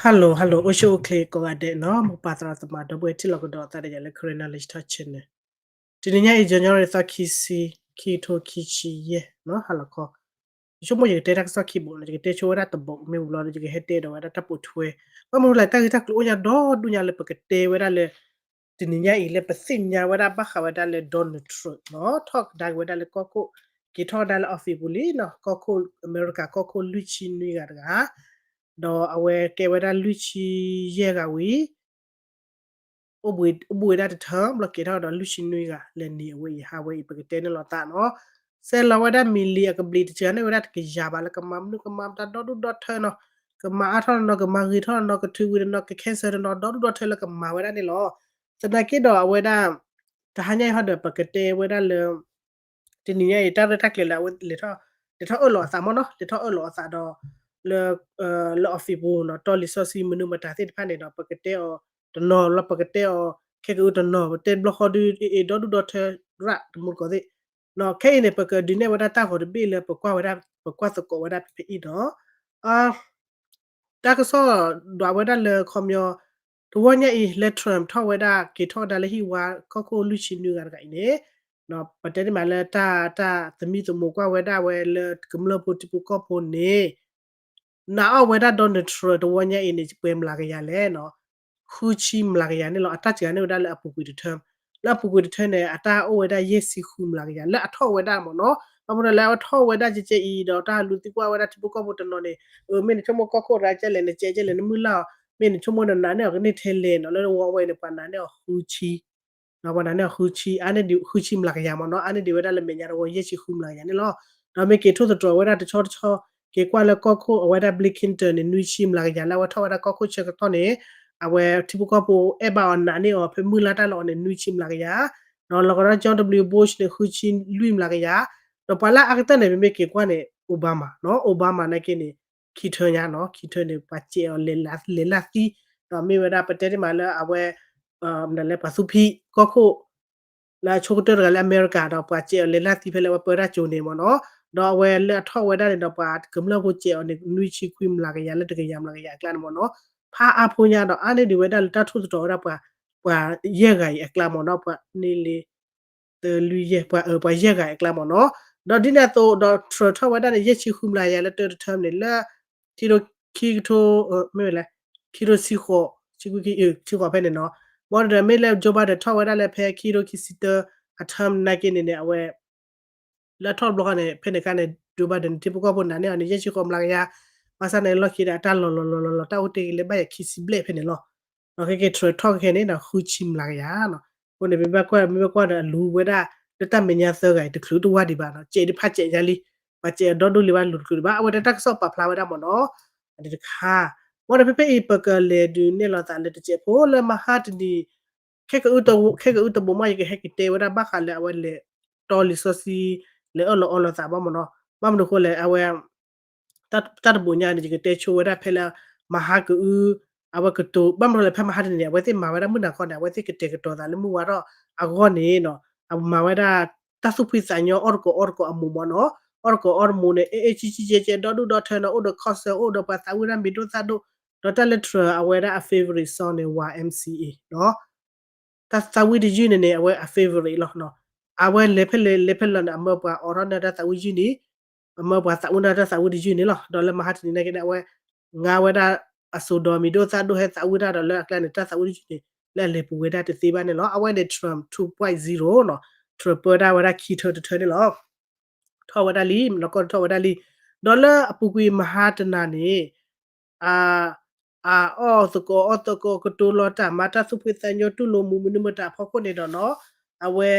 Hello hello အိၣ်ဆူၣ်အိၣ်ချ့ကိးဂၤဒဲးနီၤ, မိၢ်ပၢ်သရၣ်သမါ ဒီပုၢ်ဝဲၢ်ထံၣ်လိာ်ကဒီးအသးဒီးယၤလၢ Karen Knowledge Talk Channel. တနံၤညါအံၤ January သီခံဆံ, ခံကထိခံဆံယဲၢ်, ဟါလီၤခီ, ယဆိကမိၣ်ယကတဲတၢ်ကစီၣ်ခံဘိနီၤ, ယကတဲဆိဝဲဒၣ်တဘိ မ့ၢ်ဝံၤလီၤဒီး ယကဟဲတဲဒီးဝဲဒၣ်တၢ်ပိာ်ထွဲ, ဘၣ်မနုၤလဲၣ် တၢ်ဂ့ၢ်တၢ်ကျိၤအိၣ်ညါဒီဒူၣ်ညါလၢပကတဲဝဲဒၣ်လၢ တနံၤညါအံၤလၢပသ့ၣ်ညါဝဲဒၣ်ဘၣ်ဃးဝဲဒၣ်လၢ Donald Trump နီၤ, ထီၣ်ကဒါက့ၤဝဲဒၣ်လၢကီၢ်ခိၣ်, က့ၤထီၣ်ကဒါလၢ office ပူၤလံနီၤ, ကီၢ်ခိၣ် အမဲရကၤကီၢ်ခိၣ်လွံၢ်ဆံနွံဂၤတဂၤ, ဒီးအဝဲကဲဝဲဒၣ်လွံၢ်ဆံယဲၢ်ဂၤဝံၤ အိၣ်ဘှံးဝဲဒၣ်တထၢၣ် ဘျီက့ၤထီၣ်ဒီးလွံၢ်ဆံနွံဂၤ လၢနံၤအဝဲအံၤ ဟးဝဲအံၤ ပကတဲန့ၢ်လိာ်သးနီၤ, ဆဲးလီၤဝဲဒၣ်မံၤလံအကဘျံးတစှၤန့ၢ်ဝဲဒၣ်တကယၤဘၣ် လၢကမၤမနုၤကမၤတၢ်ဒီဒူၣ်ဒီထၢနီၤ, ကမၤအါထီၣ်နီၤ ကမၤဂ့ၤထီၣ်နီၤ ကထုးဝံၤတနီၤ က cancel တနီၤ ဒီဒူၣ်ဒီထၢလၢကမၤဝဲဒၣ်န့ၣ်လီၤ. သနာ်က့ဒီးအဝဲဒၣ် တဟါညါအံၤဟီဒီး ပကတဲဝဲဒၣ်လၢ တနံၤညါအံၤ တၢ်ရဲၣ်တၢ်ကျဲၤလၢအဝဲလဲၤထီၣ်, လဲၤထီၣ်အၢၣ်လီၤအသးမ့ၢ်နီၤ, လဲၤထီၣ်အၢၣ်လီၤအသးဒီး လၢ လၢ office ပူၤနီၤ, တီလံာ်စီဆှံမနုၤမတၤသ့ၣ်တဖၣ်န့ၣ်ဒီး ပကတဲအီၤတနီၤလီၤ, ပကတဲအီၤ ခဲကအုတနီၤ ပတဲဘျီဃီဒုး အ့ၣ် ဒီဒူၣ်ဒီထၢရၣ်တမူတကိးသ့ၣ်, ခဲအံၤန့ၣ် ပကဒုးနဲၣ်ဝဲဒၣ်တၢ်ဂီၤတဘ့ၣ်လၢပကွၢ်ဝဲဒၣ် ပကွၢ်သကိးဝဲဒၣ်ဖဲဖဲအံၤနီၤ. တၢ်ကစီၣ်ဒွးဝဲဒၣ်လၢခီပညီ တဝီညါအံၤ လၢ Trump ထီၣ်ဝဲဒၣ် က့ၤထီၣ်ဝဲဒၣ်လၢဟံၣ်ဝါ ကီၢ်ခိၣ်လွံၢ်ဆံနွံဂၤတဂၤအံၤန့ၣ်, ပတဲန့ၣ်မးလၢတၢ် တၢ်သမံသမိးကွၢ်ဝဲဒၣ်ဝဲလၢကမျၢၢ်ဖိထံဖိကီၢ်ဖိန့ၣ် နာ်အီၣ်ဝဲဒၣ် Donald Trump တဝီညါအံၤန့ၣ် ပှဲၤမျးကယၤလဲၣ်နီၤ, ဃုဆံမျးကယၤန့ၣ်လီၤ. အတၢ်စှၤန့ၢ်ဝဲဒၣ်လၢအပူၤကွံာ်တထၢၣ်, လၢအပူၤကွံာ်တထၢၣ်န့ၣ် အတၢ်အိၣ်ဝဲဒၣ်ယဲၢ်ဆံဃုမျးကယၤ လၢအထီၣ်ဝဲဒၣ်မ့ၢ်နီၤ, ဘၣ်မနုၤလၢအထီၣ်ဝဲဒၣ်ကဲကဲအံၤဒီး တၢ်လူၤသံကွၢ်ဝဲဒၣ်ထံဖိကီၢ်ဖိတနီၤန့ၣ်, မ့ၢ်နဆိကမိၣ်ကီၢ်ခိၣ်တဂၤကဲလဲၣ် နကဲကဲလဲၣ် နမုၢ်လၢ်အီၤ, မ့ၢ်နဆိကမိၣ်နနာ်န့ၢ်အီၤကန့ၢ်ထဲလဲၣ်နီၤ, လၢတဝီဝဲန့ၣ် ပှၤနာ်န့ၢ်အီၤဃုဆံ ပှၤနာ်န့ၢ်အီၤဃုဆံ, အါန့ၢ်ဒံးဃုဆံမျးကယၤမ့ၢ်နီၤ, အါန့ၢ်ဒံးဝဲဒၣ်လၢမဲာ်ညါတဝီယဲၢ်ဆံဃုမျးကယၤန့ၣ်လီၤ. ဒီးမ့ၢ်က့ၤထိၣ်သတြီၤဝဲဒၣ်တဆီတဆီ, က့ၤကွၢ်လၢကီၢ်ခိၣ်အဝဲဒၣ် Bill Clinton န့ၣ် နွံဆံမျးကယၤ လၢအဝဲထီၣ်ဝဲဒၣ်ကီၢ်ခိၣ်ဆၢကတီၢ်န့ၣ်, အဝဲထံဖိကီၢ်ဖိအဲၣ်ဘၣ်အီၤနာ်န့ၢ်အီၤ ဖဲမုၢ်လၢ်တၢ်လီၢ်အီၤန့ၣ် နွံဆံမျးကယၤ, ဒီးလီၤကဒီး George W Bush န့ၣ် ဃုဆံလွံၢ်မျးကယၤ, ဒီးပှၤလၢအအါကတၢၢ်န့ၣ် ပမ့ၢ်က့ၤကွၢ်န့ၣ် Obama နီၤ, Obama နာ်က့န့ၣ် ခံထၢၣ်ညါနီၤ, ခံထၢၣ်န့ၣ် ပှၤစဲးအီၤလဲၤလၢသံ, ဒီးမ့ၢ်ဝဲဒၣ်ပတဲန့ၣ်မးလၢအဝဲ ပှၤသူဖံးကီၢ်ခိၣ် လၢအဆိကတၢၢ်တဂၤလၢအမဲရကၤဒီး ပှၤစဲးအီၤလဲၤလၢသံဖဲလၢအဝဲပၢတၢ်ကၠိန့ၣ်မ့ၢ်နီၤ, ဒီးအဝဲလၢအထီၣ်ဝဲဒၣ်န့ၣ်ဒီး ပှၤကမျၢၢ်ဖိစဲးအီၤန့ၣ် နွံဆံခွံမျးကယၤလၢတကယၤမျးကယၤအကျါန့ၣ်မ့ၢ်နီၤ, ဖးအါဖိညါဒီး အါန့ၢ်ဒံးဝဲဒၣ်လၢတၢ်ထိၣ်သတြီၤဝဲဒၣ်ပှၤ ပှၤယဲၢ်ဂၤအံၤအကျါမ့ၢ်နီၤ, ပှၤန့ၢ်လံ သၢလွံၢ်ယဲၢ် ပှၤ ပှၤယဲၢ်ဂၤအံၤအကျါမ့ၢ်နီၤ, ဒီးဒ်န့ၣ်အသိးဒီး Trump ထီၣ်ဝဲဒၣ်န့ၣ် ယဲၢ်ဆံဃုမျးကယၤလၢတၢတထၢၣ်န့ၣ်လၢ ခံထိ ခံကထိ မ့ၢ်ဝဲလဲၣ် ခံထိဆံဃိး ဆံခွံ ဆံဃိးဖဲန့ၣ်နီၤ, ဘၣ်ဒီးမ့ၢ်လၢကၠိဘၣ်ဒီးထီၣ်ဝဲဒၣ်လၢဖဲခံထိခံဆံတၢအထၢၣ်နာ်က့န့ၣ်န့ၣ် အဝဲ လၢအထီၣ်တဘျီဃီန့ၣ် ဖဲန့ၣ်အခါန့ၣ် ကၠိဘၣ်ဒီးန့ၣ် ထံဖိကီၢ်ဖိနာ်န့ၢ်အီၤန့ၣ် ယဲၢ်ဆံဃိးမျးကယၤ, ဘၣ်ဆၣ်န့ၣ်လီၢ်ခံဒီးအတၢ်လီၤလီၤလီၤလီၤလီၤ တၢ်အိၣ်တ့ၢ်က့ၤလၢဘၣ်ယၤခံဆံဘျဲၣ်ဖဲန့ၣ်လီၤ. ဒီးခဲက့ၤ Trump ထီၣ်ခဲခဲန့ၣ်ဒီး ဃုဆံမျးကယၤနီၤ, အဃိန့ၣ် မ့ၢ်ဘၣ်ကွၢ် မ့ၢ်ဘၣ်ကွၢ်ဒီးအလူၤဝဲဒၣ် လၢတၢ်မဲာ်ညါသၢဂၤအံၤ တချုးတဝၢ်ဒံးဘၣ်နီၤ, စဲးဒံးဖးစဲးညါလံ, ပှၤစဲးအီၤဒီဒူၣ်လံဘၣ် လူၤတချုးဒံးဘၣ် အဝဲတၢ်ကစီၣ်ပာ်ဖျါဝဲဒၣ်မ့ၢ်နီၤ, အဒံးတခါ, ဘၣ်ဒီးဖဲဖဲအံၤ ပကလဲၤဒုးနဲၣ်လိာ်သးလၢတစဲးဖိလၢမဟါတနံၤ ခဲကအု ခဲကအုတဘိမး ယကဟဲက့ၤတဲဝဲဒၣ်ဘၣ်ဃးလၢအဝဲလဲၤတီလံာ်စီဆှံ လဲၤအၢၣ်လီၤအီလီၤသးဘၣ်မ့ၢ်နီၤ, ဘၣ်မနုၤအဃိလဲၣ် အဝဲ တၢ်တဘိညါန့ၣ် ယကတဲဆိဝဲဒၣ်ဖဲလၢ မဟါကအု အဝဲကတိၤ ဘၣ်မနုၤလဲၣ် ဖဲမဟါတနံၤန့ၣ် အဝဲသ့ၣ်မၤဝဲဒၣ်မုၢ်နၤခီန့ၣ် အဝဲသ့ၣ်ကတဲာ်ကတီၤသးလၢမုၢ်ဝါထီၣ်အဂီၢ်န့ၣ်နီၤ, အမၤဝဲဒၣ် တၢ်သူၣ်ဖှံသးညီအီၣ်တကိးအီတကိးအမူးမ့ၢ်နီၤ, အီၣ်တကိးအီတမူးန့ၣ် အဲအဲကံကံကဲကဲ ဒီဒူၣ်ဒီထၢနီၤ, အိၣ်ဒီး concert အိၣ်ဒီးပှၤသးဝံၣ်တၢ်မံၤဒိၣ်သၣ်ဒိၣ်, ဒီးတၢ်လၢ Trump အဝဲဒၣ်အ favorite song န့ၣ် Y M C A နီၤ တၢ်သးဝံၣ်တယုၢ်န့ၣ်န့ၣ် အဝဲအ favorite လီၤနီၤ, အဝဲလဲၤဖဲလဲၣ်လဲၤဖဲလဲၣ်န့ၣ် အမၢပှၤအိးထီၣ်န့ၢ်တၢ်သးဝံၣ်ယုၢ်န့ၣ်, အမၢပှၤသးဝံၣ်န့ၢ်တၢ်သးဝံၣ်တယုၢ်န့ၣ်လီၤ, ဒီးလၢမဟါတနံၤနာ်က့န့ၣ် အဝဲ ငါဝဲဒၣ်အစိၤဒီးမံၤဒိၣ်သၣ်ဒိၣ်ဟဲသးဝံၣ်တၢ်ဒီးလၢအကျါန့ၣ် တၢ်သးဝံၣ်တယုၢ်န့ၣ် လၢအလဲၤပူၤဝဲဒၣ်တသ့ဘၣ်န့ၣ်လီၤ, အဝဲန့ၣ် Trump two point zero နီၤ, Trump ပၢတၢ်ဝဲဒၣ်ခံထၢတထၢန့ၣ်လီၤ ထီၣ်ဝဲဒၣ်လံ လီၤကီၢ်ထီၣ်ဝဲဒၣ်လံ, ဒီးလၢအပူၤကွံာ်မဟါတနၤန့ၣ် အ အအီၣ်သကိးအီသကိး ကတိၤလီၤတၢ်မၤတၢ်သူၣ်ဖှံသးညီ တူၢ်လိာ်မူးမနုၤမတၤအဖီခိၣ်န့ၣ်ဒီးနီၤ, အဝဲ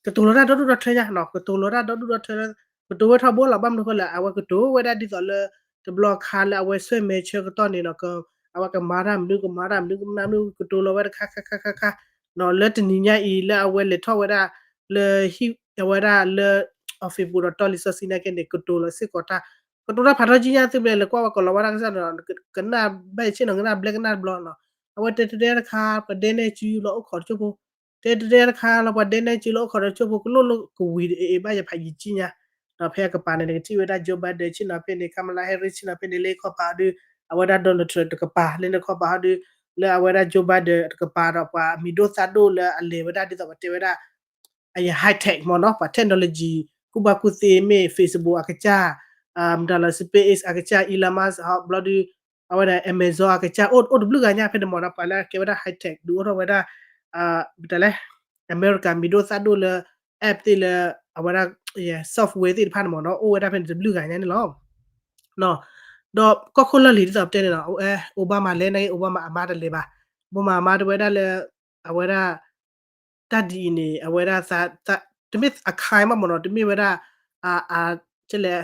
ကတိၤလီၤတၢ်ဒီဒူၣ်ဒီထၢညါနီၤ, ကတိၤလီၤတၢ်ဒီဒူၣ်ဒီထၢ, ကတိၤဝဲထီဘိလီၤ, ဘၣ်မနုၤအဃိလဲၣ် အဝဲကတိၤဝဲဒၣ်ဒ်သိးလၢ တဘျီခါလၢအဝဲဆွဲမဲာ်ဆၢကတီၢ်န့ၣ်နီၤ, အဝဲကမၤတၢ်မနုၤ ကမၤတၢ်မနုၤ ကမၤမနုၤ ကတိၤလီၤဝဲတခါခါခါခါခါနီၤ, လၢတနံၤညါအံၤလၢအဝဲလဲၤထီၣ်ဝဲဒၣ် လၢဟံၣ် အဝဲဒၣ်လၢ office ပူၤဒီးတီလံာ်စီဆှံနာ်က့န့ၣ် ကတိၤလီၤစ့ၢ်ကီးတၢ်, ကတိၤတၢ်ဖးထီကံညါသုဘျဲၣ် လဲၤကွၢ်ဝဲကိးလီၤဝဲဒၣ်ကစၢ်ဒီး ကနၣ်ဘၣ်ယဆ့ၣ်နီၤ ကနၣ်ဘျဲကနၣ်တဘျီနီၤ, အဝဲတဲတဲတခါ ပှၤဒဲနဲၣ်စုလီၤအိၣ်ခိးတစိၢ်ဖိ, တဲတဲတခါလီၤ ပှၤဒဲနဲၣ်စုလီၤအိၣ်ခိးတစိၢ်ဖိ ကလိၣ်လိၣ်ကဝံၤအဘၣ်ယဖးယံာ်ကံညါ, ဒီးဖဲအကပၤန့ၣ် နကထံၣ်ဝဲဒၣ် Joe Biden ဆ့ၣ်နီၤဖဲန့ၣ် Kamala Harris ဆ့ၣ်နီၤဖဲန့ၣ် လၢခီၣ်ဖးဒုး အဝဲဒၣ် Donald Trump တကပၤ လၢန့ၣ်ခီပၤဟီဒီး လၢအဝဲဒၣ် Joe Biden တကပၤဒီး ပှၤမံၤဒိၣ်သၣ်ဒိၣ်လၢအလဲၤဝဲဒၣ်ဒ်သိးပတဲဝဲဒၣ် အယ high tech မ့ၢ်နီၤ ပှၤ technology ကူၣ်ဘၣ်ကူၣ်သ့မ့ၢ် Facebook အကစၢ် မတၤလၢ SpaceX အကစၢ် Elon Musk ဘျီဒီး အဝဲဒၣ် Amazon အကစၢ် အိၣ်အိၣ်တဘျုးဂၤညါဖဲန့ၣ်မ့ၢ်နီၤ ပှၤလၢအကဲဝဲဒၣ် high tech ဒုးအိၣ်ထီၣ်ဝဲဒၣ် မတၤလဲၣ် အမဲရကၤမံၤဒိၣ်သၣ်ဒိၣ်လၢ app သ့ၣ်လၢ အဝဲဒၣ် software သ့ၣ်တဖၣ်န့ၣ်မ့ၢ်နီၤ အိၣ်ဝဲဒၣ်ဖဲန့ၣ်တဘျုးဂၤညါန့ၣ်လီၤ. ဒီးကီၢ်ခိၣ်လီၢ်လံၤဒ်သိးပတဲန့ၣ်နီၤ Obama လဲၤန့ၣ် Obama အမါတလဲၤဘၣ် Obama အမါတဝဲဒၣ်လၢ အဝဲဒၣ် တၢ်ဒ်အံၤန့ၣ် အဝဲဒၣ် တမ့ၢ်အခါဘၣ်မ့ၢ်နီၤ တမ့ၢ်ဝဲဒၣ် အ အ ကလဲၣ်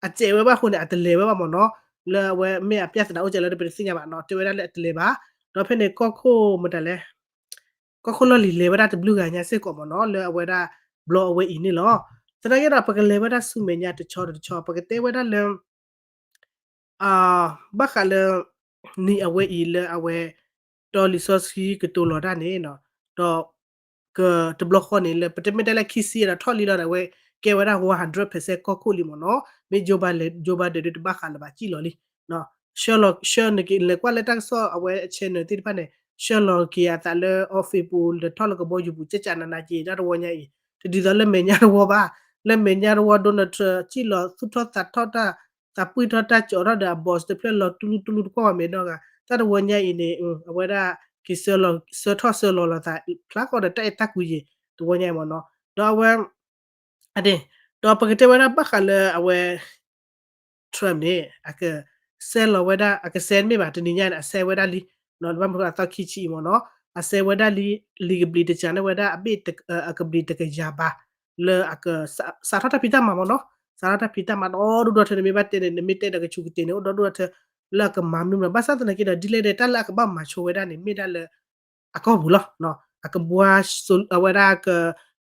အစဲးဝဲဘၣ်အဃိန့ၣ် အတလဲၤဝဲဘၣ်မ့ၢ်နီၤ လၢအဝဲမ့ၢ်အပြဿနာအိၣ်စဲးလၢတပတသ့ၣ်ညါဘၣ်နီၤ တဲဝဲဒၣ်လၢအတလဲၤဘၣ် ဒီးဖဲန့ၣ်ကီၢ်ခိၣ်မတၤလဲၣ် ကီၢ်ခိၣ်လီၢ်လံၤလဲၤဝဲဒၣ်တဘျုးဂၤညါစ့ၢ်ကီးမ့ၢ်နီၤ လၢအဝဲဒၣ်ဘျီအဝဲအံၤန့ၣ်လီၤ. သနာ်က့ဒီး ပကလဲၤဝဲဒၣ်ဆူမဲာ်ညါတဆီဒီးတဆီ ပကတဲဝဲဒၣ်လၢ ဘၣ်ဃးလၢ နံၤအဝဲအံၤလၢအဝဲ ဒီးလံာ်စီဆှံကတိၤလီၤတၢ်န့ၣ်နီၤ ဒီး ကတဘျီဃီန့ၣ်လၢ ပတမ့ၢ်တဲလၢခံဆံဒီးထီၣ်လံလီၤဒီး အဝဲကဲဝဲဒၣ် one hundred percent ကီၢ်ခိၣ်လံမ့ၢ်နီၤ မ့ၢ် Joe Biden ဒုးတဘၣ်ဃးလၢၤဘၣ်စံၣ်လီၤလံ ဆှၢလီၤ ဆှၢနက့ၤ လဲၤကွၢ်လၢတၢ်ကစီၣ်အဝဲ channel သ့ၣ်တဖၣ်န့ၣ် ဆှၢလီၤက့ၤအသးလၢ office ပူၤ လဲၤထီၣ်လၢကဘီယူၤပူၤ ကၠၢ်ကၠၢ်နးနးက့ၤ တၢ်တဝီညါအံၤ တဒ်သိးလၢမဲာ်ညါတဝီဘၣ် လၢမဲာ်ညါတဝီ Donald Trump စံၣ်လီၤသူၣ်ထီၣ်သးထီၣ်တၢ် သးပှံၢ်ထီၣ်တၢ်ကၠီၤထီၣ်ဒီးအ boss တဖျၢၣ်လီၤတူၢ်လူတူၢ်လူတကွၢ်ဝဲမ့ၢ်နီၢ်ဂၤ တၢ်တဝီညါအံၤန့ၣ် အဝဲဒၣ် က့ၤဆှၢလီၤ ဆှၢထီၣ်ဆှၢလီၤလိာ်သး ဖျါကီးဒီးတၢ်အဲၣ်တၢ်ကွံယံၤ တဝီညါအံၤမ့ၢ်နီၤ ဒီးအဝဲ အဒ့ ဒီးပကတဲဝဲဒၣ်ဘၣ်ဃးလၢအဝဲ Trump န့ၣ် အကစဲလီၤဝဲဒၣ် အကစဲမ့ၢ်ဘၣ် တနံၤညါန့ၣ် အစဲဝဲဒၣ်လံ ဘၣ်မနုၤအသီခံဆံအံၤမ့ၢ်နီၤ အစဲဝဲဒၣ်လံ လံာ်ကဘျံးတစှၤန့ၢ်ဝဲဒၣ်အဘ့ၣ် အကဘျံးတကယၤဘး လၢအက စးထီၣ်တၢ်ဖံးတၢ်မၤမ့ၢ်နီၤ စးထီၣ်တၢ်ဖံးတၢ်မၤဒီဒူၣ်ဒီထၢ နမ့ၢ်ဘၣ်တဲန့ၣ် နမ့ၢ်တဲဒီးကဆူးကတ့ၢ်န့ၣ် အိၣ်ဒီဒူၣ်ဒီထၢ လၢအကမၤမနုၤမနုၤ ဘၣ်ဆၣ်သနာ်က့ဒီး ဒ်လဲၣ်ဒီး တၢ်လၢအကဘၣ်မၤဆိဝဲဒၣ်န့ၣ် မ့ၢ်ဒၣ်လၢ အကီၢ်ပူၤလီၤ အကဘှါ အဝဲဒၣ် က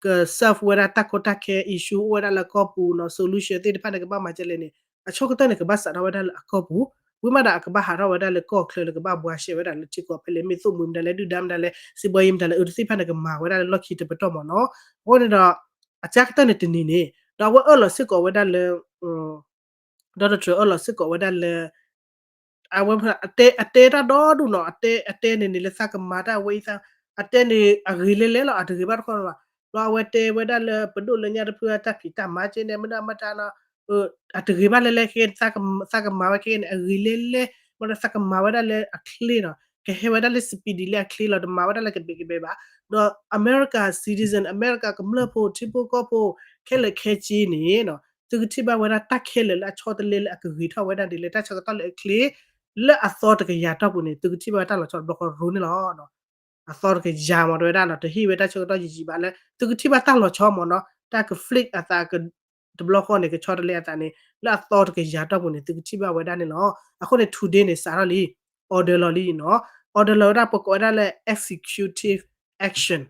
က serve ဝဲဒၣ်တၢ်ကီတၢ်ခဲ issue အိၣ်ဝဲဒၣ်လၢကီၢ်ပူၤနီၤ solution သ့ၣ်တဖၣ်န့ၣ် ကဘၣ်မၤကလဲၣ်န့ၣ် အဆိကတၢၢ်န့ၣ် ကဘၣ်စးထီၣ်ဝဲဒၣ်လၢအကီၢ်ပူၤ ဝံၤမးဒီး အကဘၣ်ဟးထီၣ်ဝဲဒၣ်လၢကီၢ်ချၢလၢကဘၣ်ဘှါရှဲဝဲဒၣ်လၢထံကီၢ်ဖဲလဲၣ် မ့ၢ်သိၣ်မှံမတၤလဲၣ် ဒုၣ်ဒါမတၤလဲၣ် စံးဘီယံမတၤလဲၣ် အတသ့ၣ်တဖၣ်န့ၣ် ကမၤဝဲဒၣ်လၢလီၢ်ခံတပတီၢ်မ့ၢ်နီၤ အဃိန့ၣ်ဒီး အကၢ်ကတၢၢ်န့ၣ်တနံၤန့ၣ် ဒီးအဝဲအၢၣ်လီၤစ့ၢ်ကီးဝဲဒၣ်လၢ Donald Trump အၢၣ်လီၤစ့ၢ်ကီးဝဲဒၣ်လၢ အဝဲ အတဲ အတဲတၢ်ဒီဒူၣ်နီၤ အတဲ အတဲန့ၣ်န့ၣ်လၢသးကမၤတၢ်ဝဲအံၤသး အတဲန့ၣ်အဂ့ၤလဲၣ်လဲၣ်လီၤ အတဂ့ၤဘၣ်တခီဘၣ် ဒီးအဝဲတဲဝဲဒၣ်လၢ ပဒိၣ်လၢညါတဖုအတၢ်ဖံးတၢ်မၤကဲန့ၣ် မ့ၢ်ဒၣ်မ့ၢ်တၢ်နီၤ အတဂ့ၤဘၣ်လဲၣ်လဲၣ်ခဲ သးကမၤဝဲခဲန့ၣ် အဂ့ၤလဲၣ်လဲၣ် မ့ၢ်ဒီးသးကမၤဝဲဒၣ်လၢအချ့နီၤ ကဟဲဝဲဒၣ်လၢ speedy လၢအချ့လီၤ တမၤဝဲဒၣ်လၢကဘဲးကဘဲးဘၣ် ဒီး America citizen America ကမျၢၢ်ဖိ ထံဖိကီၢ်ဖိ ခဲလၢာ်ခဲဆ့န့ၣ်နီၤ သုကထံၣ်ဘၣ်ဝဲဒၣ်တၢ်ခဲလၢာ်လၢအဆီတလဲလၢအကဂ့ၤထီၣ်ဝဲဒၣ်ဒ်လဲၣ် တၢ်ဆၢကတီၢ်လၢအချ့ လၢအသီတကယၤတီၢ်ပူၤန့ၣ် သုကထံၣ်ဘၣ်ဝဲတၢ်လီၤဆီတဘျီဃီရိန့ၣ်လီၤ. အသီတကယၤမ့ၢ်တဝဲဒၣ်နီၤ တဟ့ၣ်ဝဲတၢ်ဆၢကတီၢ်ယံာ်ယံာ်ဘၣ်လၢ သုကထံၣ်ဘၣ်တၢ်လီၤဆီမ့ၢ်နီၤ တၢ်က flip အသးက တဘျီဃီန့ၣ် ကဆီတလဲအသးန့ၣ် လၢအသီတကယၤတီၢ်ပူၤန့ၣ် သုကထံၣ်ဘၣ်ဝဲဒၣ်န့ၣ်လီၤ. အဃိန့ၣ် today န့ၣ် စးထီၣ်လံ order လီၤလံနီၤ order လီၤဝဲဒၣ် ပကိးဝဲဒၣ်လၢ executive action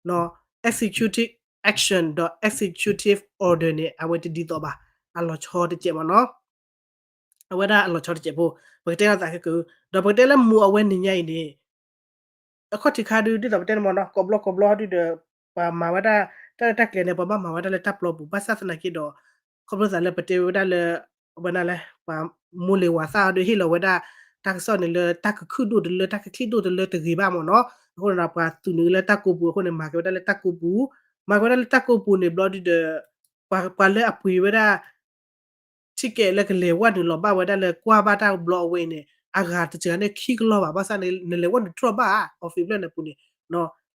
နီၤ executive action ဒီး executive order န့ၣ် အဝဲတဒ်သိးဘၣ် အလီၤဆီတစဲးမ့ၢ်နီၤ အဝဲဒၣ်အလီၤဆီတစဲးဖိ ပကတဲလီၤသးခဲကၢ ဒီးပကတဲလၢမူအဝဲနံၤညါအံၤန့ၣ် အခီၣ်ထံးခါဒုး ဒ်သိးပတဲန့ၣ်မ့ၢ်နီၤ ကိးဘျီကိးဘျီဒုးဒီး ပှၤမၤဝဲဒၣ် တၢ်လၢတၢ်ကျဲၤန့ၣ် ပှၤဘၣ်မၤဝဲဒၣ်လၢတၢ်ပျီပူၤ ဘၣ်ဆၣ်သနာ်က့ဒီး ခီဖျိသးလၢပတဲဝဲဒၣ်လၢ ဝဲဒၣ်လဲၣ် ပှၤမိၢ်လ့ၤဝၤသၣ်အီၤဒုးဟ့ၣ်လီၤဝဲဒၣ် တၢ်ကစီၣ်န့ၣ်လၢတၢ်ကခုၣ်ဒိၣ်တလၢ တၢ်ကချံၣ်ဒိၣ်တလၢတဂ့ၤဘၣ်မ့ၢ်နီၤ အဃိန့ၣ်ဒီး ပှၤသုးန့ၣ်လၢတၢ်ကိးပူၤအဃိန့ၣ် မၤက့ၤဝဲဒၣ်လၢတၢ်ကိးပူၤ မၤက့ၤဝဲဒၣ်လၢတၢ်ကိးပူၤန့ၣ်ဘျီဒုးဒီး ပှၤလၢအပှ့ၤဝဲဒၣ် ထံကဲးလၢကလဲၤဝဲနုာ်လီၤဘၣ်ဝဲဒၣ်လၢ ကွၢ်ဘၣ်တၢ်ဘျီအဝဲအံၤန့ၣ် အဂၤတစှၤန့ၣ်ခံကလီၢ်ဘၣ် ဘၣ်ဆၣ်န့ၣ် နလဲၤဝဲနုာ်တြီၢ်ဘၣ် office ဖျၢၣ်န့ၣ်ပူၤန့ၣ်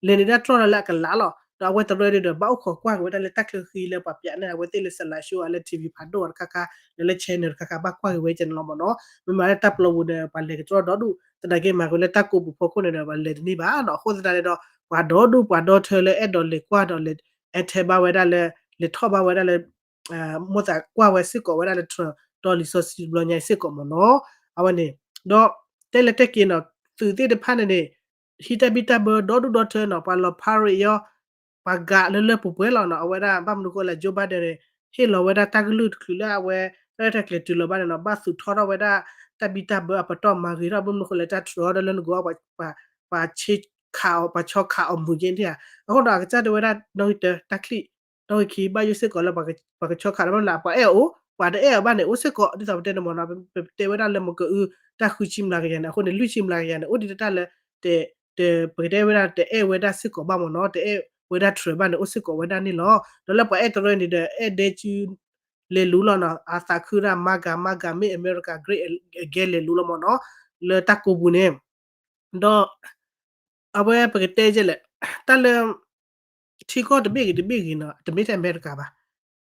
လဲၤန့ၣ်ဒၣ်တြီၢ်လၢအကလးလီၤ ဒီးအဝဲတရၢဒုးဒီး ဘၣ်အိၣ်ခိးကွၢ်က့ၤဝဲဒၣ်လၢတၢ်ချၢဃံလၢ ပှၤပျးန့ၢ်အဝဲသ့ၣ်လၢ slide show လၢ TV ဖးဒိၣ်တခါခါ လၢ channel တခါခါ ဘၣ်ကွၢ်က့ၤဝဲကဲန့ၣ်လီၤမ့ၢ်နီၤ မ့ၢ်မၤလၢတၢ်ပျီပူၤန့ၣ် ပှၤလဲၤကတြီၢ်ဒီဒူၣ် သနာ်က့မၤက့ၤလၢတၢ်ကိးပူၤဖီခိၣ်န့ၣ်ဒီး ပှၤလဲၤတန့ၢ်ဘၣ်နီၤ အဃိသတးန့ၣ်ဒီး ပှၤဒီဒူၣ်ပှၤဒီထၢလၢအဲၣ်ဒိးလဲၤကွၢ်ဒီးလဲၤ attend ဘၣ်ဝဲဒၣ်လၢ လဲၤထီၣ်ဘၣ်ဝဲဒၣ်လၢ မိၣ်သးကွၢ်ဝဲစ့ၢ်ကီးဝဲဒၣ်လၢ Trump ဒီးလံာ်စီဆှံတဘျီညါအံၤစ့ၢ်ကီးမ့ၢ်နီၤ အဝဲန့ၣ် ဒီးတဲလဲၤတဲက့ၤနီၤ သုးသ့ၣ်တဖၣ်န့ၣ်န့ၣ် ဟံးတၢ်ဘံၣ်တၢ်ဘၢဒီဒူၣ်ဒီထၢနီၤ ပှၤလီၤ parade ယီၤ ပှၤကးလၢလၢပှဲၤပှဲၤလီၤနီၤ အဝဲဒၣ်ဘၣ်မနုၤဃိလဲၣ် Joe Biden န့ၣ် ဟ့ၣ်လီၤဝဲဒၣ်တၢ်ကလုၢ်တချုးလၢအဝဲ တၢ်ရဲၣ်တၢ်ကျဲၤတုၤလီၤဘၣ်န့ၣ်နီၤ ဘၣ်သူၣ်ထီထီၣ်ဝဲဒၣ် တၢ်ဘံၣ်တၢ်ဘၢအပတီၢ်မၤဂ့ၤထီၣ် ဘၣ်မနုၤဃိလဲၣ် တၢ် Trump ဒီးလၢနဂီၢ် ပှၤဆ့ခးအီၤ ပှၤဆီခးအီၤမုာ်က့န့ၣ်ဧါ အဃိဒီးအကစၢ်တဲဝဲဒၣ် နီၣ်ဂံၢ်တၢ တၢ်ချံၣ် နီၣ်ဂံၢ်ခံ ဘၣ်ယိၣ်စ့ၢ်ကီးလၢ ပှၤကဆီခးလၢမနုၤလဲၣ် ပှၤအဲၣ်အီၤ ပှၤတအဲၣ်အီၤဘၣ်န့ၣ် အိၣ်စ့ၢ်ကီး ဒ်သိးပတဲန့ၣ်မ့ၢ်နီၤ, ပတဲဝဲဒၣ်လၢမကအု တၢ်ဃုဆံမျးကယၤန့ၣ် အဃိန့ၣ် လွံၢ်ဆံမျးကယၤန့ၣ် အိၣ်ဒံးတၢ်လၢ တ တ ပကတဲဝဲဒၣ်တအဲၣ်ဝဲဒၣ်စ့ၢ်ကီးဘၣ်မ့ၢ်နီၤ, တအဲၣ်ဝဲဒၣ် Trump ဘၣ်န့ၣ် အိၣ်စ့ၢ်ကီးဝဲဒၣ်န့ၣ်လီၤ. ဒီးလၢပှၤအဲၣ်တရၢန့ၣ်ဒီး အဲၣ်ဒဲကု လဲၤလူလီၤနီၤ, အသးခုဒၣ် MAGA MAGA မ့ၢ် America Great Again လဲၤလူလီၤမ့ၢ်နီၤ, လၢတၢ်ကိးပူၤန့ၣ် ဒီး အဝဲပကတဲကဲလဲၣ်, တၢ်လၢ ထံကီၢ်တဘ့ၣ်ဂ့ၤတဘ့ၣ်ဂ့ၤနီၤ, တမ့ၢ်ထဲအမဲရကၤဘၣ်,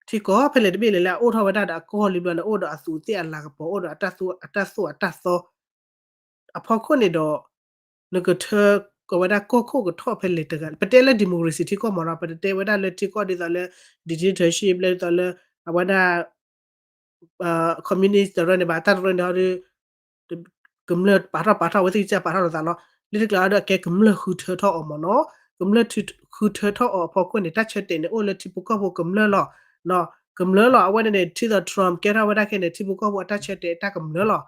ထံကီၢ်ဖဲလဲၣ်တဘ့ၣ်လဲၣ်လၢအအိၣ်ထီၣ်ဝဲဒၣ်ဒီးအကီၢ်လံဘျီန့ၣ် အိၣ်ဒီးအသူးသ့ၣ်အလၤကပီၤ အိၣ်ဒီးအတၢ်သိၣ်အတၢ်သီ အဖီခိၣ်န့ၣ်ဒီး နကထၢကီးဝဲဒၣ်ကီၢ်ခိၣ်ကထီၣ်ဖဲလဲၣ်တဂၤ ပတဲလၢ democracy ထံကီၢ်မ့ၢ်နီၤ, ပတတဲဝဲဒၣ်လၢထံကီၢ်ဒ်သိးလၢ dictatorship လၢဒ်သိးလၢ အဝဲဒၣ် communist တရၢန့ၣ်ဘၣ်, တၢ်တရၢန့ၣ်ဒီး ကမျၢၢ်ပာ်ထီၣ်ပာ်ထီၣ်ဝဲသ့ၣ်ကစၢ်ပာ်ထီၣ်လိာ်သးလီၤ. လၢတကျါဒီးအကဲကမျၢၢ်ဃုထၢထီၣ်အီၤမ့ၢ်နီၤ, ကမျၢၢ်ဃုထၢထီၣ်အီၤအဖီခိၣ်န့ၣ် တၢ်ဆၢတဲာ်န့ၣ် အိၣ်လၢထံဖိကီၢ်ဖိကမျၢၢ်လီၤ. ကမျၢၢ်လီၤ အဝဲန့ၣ်န့ၣ် ထံသီး Trump ကဲထီၣ်ဝဲဒၣ်ခဲန့ၣ် ထံဖိကီၢ်ဖိအတၢ်ဆၢတဲာ်တၢ်ကမျၢၢ်လီၤ.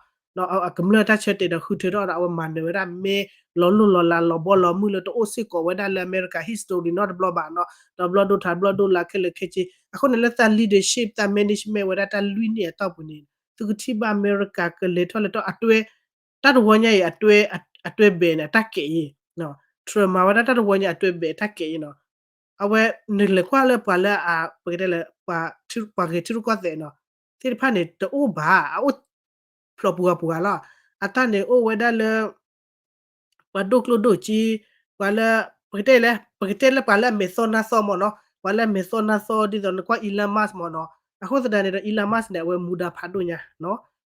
အကမျၢၢ်တၢ်ဆၢတဲာ်ဒီးဃုထၢထီၣ်ဒီး အဝဲမၤနၢၤဝဲဒၣ်မ့ၢ်လီၤလိၢ်လီၤလးလီၤဘီလီၤမုၢ်လၢတအိၣ်စ့ၢ်ကီးဝဲဒၣ်လၢအမဲရကၤ history နီတဘျီဘၣ်နီၤ, ဒီးဘျီၣ်ဒိၣ်ထးဘျီၣ်ဒိၣ်လးခဲလၢာ်ခဲဆ့ အဃိန့ၣ်လၢသး leadership သး management ဝဲဒၣ်တၢ်လွံၢ်နံၣ်အတီၢ်ပူၤန့ၣ် သုကထံၣ်ဘၣ်အမဲရကၤကလဲၤထီၣ်လဲၤထီၣ်အတွဲ တၢ်တဝီညါအံၤ အတွဲဘဲၣ်န့ၣ် အတၢ်ကဲးအံၤ Trump မၤဝဲဒၣ်တၢ်တဝီညါအတွဲဘဲၣ်အတၢ်ကဲးအံၤနီၤ, အဝဲနလဲၤကွၢ်လၢပှၤလၢအ ပကတဲလၢ ပှၤဂဲၤထံရူၢ်ကီၢ်သဲးနီၤ သ့ၣ်တဖၣ်န့ၣ် တအိၣ်ဘၣ် အအိၣ်ဖျိးပူၤဂၤပူၤဂၤလီၤ. အတၢ်န့ၣ်အိၣ်ဝဲဒၣ်လၢ ပှၤဒိၣ်ကျိၣ်ဒိၣ်စ့ ပှၤလၢ ပကတဲလဲၣ် ပကတဲလၢပှၤလၢအမဲာ်သီနါသီမ့ၢ်နီၤ, ပှၤလၢအမဲာ်သီနါသီဒ်သိးနကွၢ် Elon Musk မ့ၢ်နီၤ, အဃိသတးန့ၣ်ဒီး Elon Musk န့ၣ် အဝဲမူဒါဖးဒိၣ်ညါ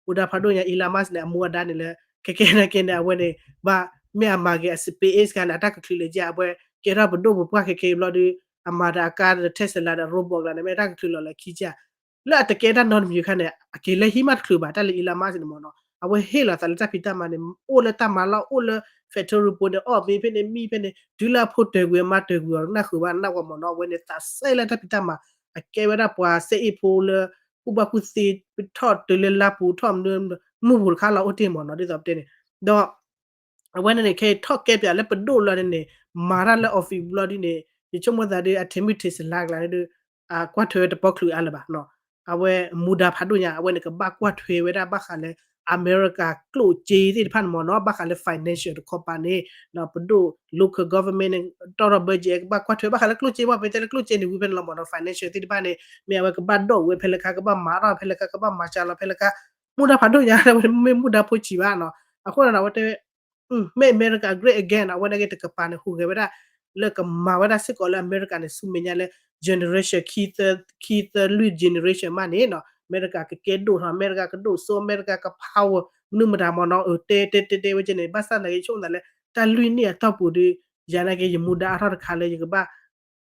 မူဒါဖးဒိၣ်ညါ Elon Musk န့ၣ် အမူအဒါန့ၣ်လၢ ခဲကဲနာ်က့န့ၣ် အဝဲန့ၣ် ဘၣ်မ့ၢ်အမၤက့ၤအ SpaceX ခါန့ၣ် အတၢ်ကချုးလၢကဲ အဝဲကဲထီၣ်ပဒိၣ်ပပှၢ်ခဲကဲဘျီဒီး အမၤဒီးအကါဒီး Tesla ဒီး Robot ကျါန့ၣ် မ့ၢ်တၢ်ကချုးလီၤလၢခံကဲ လၢအတကဲတၢ်နီတမံၤခါန့ၣ် အက့ၤလၢဟံၣ်မးတချုးဘၣ် တၢ်လၢ Elon Musk န့ၣ်မ့ၢ်နီၤ, အဝဲဟ့ၣ်လီၤသးလၢတၢ်ဖံးတၢ်မၤန့ၣ် အိၣ်လၢတၢ်မၤလီၢ် အိၣ်လၢ factory ပူၤန့ၣ် အီၣ်မ့ၤဖဲန့ၣ် မံဖဲန့ၣ် တုၤလၢအဖိတၢၤကွံာ်အမါတၢၤကွံာ်အီၤ နၢ်ဃုာ်ဘၣ်နၢ်ဝဲမ့ၢ်နီၤ, အဝဲန့ၣ်သးစဲလၢတၢ်ဖံးတၢ်မၤ အကဲဝဲဒၣ်ပှၤစဲအ့ၣ်ဖိလၢ ကူၣ်ဘၣ်ကူၣ်သ့ ထီၣ်တုၤလၢလါပူၤထီၣ်မနုၤ မုၢ်ပူၤတခါလီၤအိၣ်တ့ၢ်မ့ၢ်နီၤ ဒ်သိးပတဲန့ၣ်, ဒီး အဝဲန့ၣ်န့ၣ် ခဲအံၤထီၣ်ကဲပၠးလၢပဒိၣ်လီၤန့ၣ်န့ၣ် မၤတၢ်လၢ office ဘျီဒ်န့ၣ် ယဆိကမိၣ်သးဒ်အထံမုၢ်ထံးစလါကျါန့ၣ်ဒီး အကွၢ်ထွဲဝဲတပီၢ်ချုးအါလၢၤဘၣ်နီၤ, အဝဲမူဒါဖးဒိၣ်ညါ အဝဲန့ၣ်ကဘၣ်ကွၢ်ထွဲဝဲဒၣ်ဘၣ်ဃးလၢ အမဲရကၤကျိၣ်စ့သ့ၣ်တဖၣ်န့ၣ်မ့ၢ်နီၤ, ဘၣ်ဃးလၢ financial တခီပၤန့ၣ် ပဒိၣ် local government န့ၣ် တီၢ်ထီၣ် budget ကဘၣ်ကွၢ်ထွဲဘၣ်ဃးလၢကျိၣ်စ့ ဘၣ်ပတဲလၢကျိၣ်စ့န့ၣ် ဝံၤဖဲန့ၣ်လီၤမ့ၢ်နီၤ, financial သ့ၣ်တဖၣ်န့ၣ် မ့ၢ်အဝဲကဘၣ်ဒိၣ်ဝဲဖဲလဲၣ်ခါ ကဘၣ်မၤထီၣ်ဖဲလဲၣ်ခါ ကဘၣ်မၤစှၤလီၤဖဲလဲၣ်ခါ, မူဒါဖးဒိၣ်ညါ မ့ၢ်မူဒါဖိဆံးဘၣ်နီၤ, အဃိန့ၣ် အဝဲတဲ မ့ၢ်အမဲရကၤ great again နီၤ, အဝဲန့ၣ်က့ၤတကပၤန့ၣ် ဟူးဂဲၤဝဲဒၣ် လၢကမၤဝဲဒၣ်စ့ၢ်ကီးလၢအမဲရကၤန့ၣ် ဆူမဲာ်ညါလၢ generation ခံသၢလွံၢ် generation မးန့ၣ်နီၤ, အမဲရကၤကကဲဒိၣ်ထီၣ် အမဲရကၤကဒိၣ်စိ အမဲရကၤက power မနုၤမတၤမ့ၢ်နီၤ, အတဲတဲတဲတဲဝဲကဲန့ၣ် ဘၣ်ဆၣ်သနာ်က့ ယဆိကမိၣ်သးလၢ တၢ်လွံၢ်နံၣ်အတီၢ်ပူၤဒီး ယၤနာ်က့ ယမူဒါအါထီၣ်တခါလၢယကဘၣ်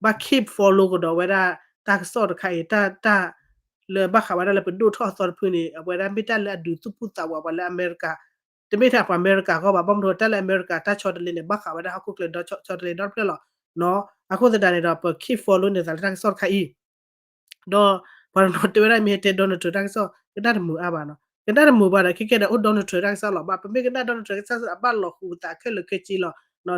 ဘၣ် keep follow ကဒီးဝဲဒၣ် တၢ်ကစီၣ်တခါအံၤ တၢ် တၢ် လၢဘၣ်ဃးဝဲဒၣ်လၢပဒိၣ်ထီၣ်အသီတဖုန့ၣ် အဝဲဒၣ်မ့ၢ်တၢ်လၢအဒုးသူၣ်ဖှံသးဝးပှၤလၢအမဲရကၤ, တမ့ၢ်ထဲပှၤအမဲရကၤအဂီၢ်ဘၣ်, ဘၣ်မနုၤတၢ်လၢအမဲရကၤတၢ်ဆီတလဲန့ၣ် ဘၣ်ဃးဝဲဒၣ်ဟီၣ်ခိၣ်ချၢဒီးဆီတလဲဒီတဖျၢၣ်လီၤ. အဃိသတးန့ၣ်ဒီး ပ keep follow န့ၢ်သးလၢတၢ်ကစီၣ်တခါအံၤ ဒီးပှၤတနီၤတဲဝဲဒၣ်မ့ၢ်ဟဲတဲ Donald Trump တၢ်ကစီၣ် ကနၣ်တမုာ်အါဘၣ်နီၤ, ကနၣ်တမုာ်ဘၣ်ဒီး ခဲကဲဒီးအိၣ် Donald Trump တၢ်ကစီၣ်လီၤဘၣ်, ပမ့ၢ်ကနၣ် Donald Trump တၢ်ကစီၣ်အဘၣ်လီၤဃုာ်သးခဲလၢာ်ခဲဆ့လီၤ,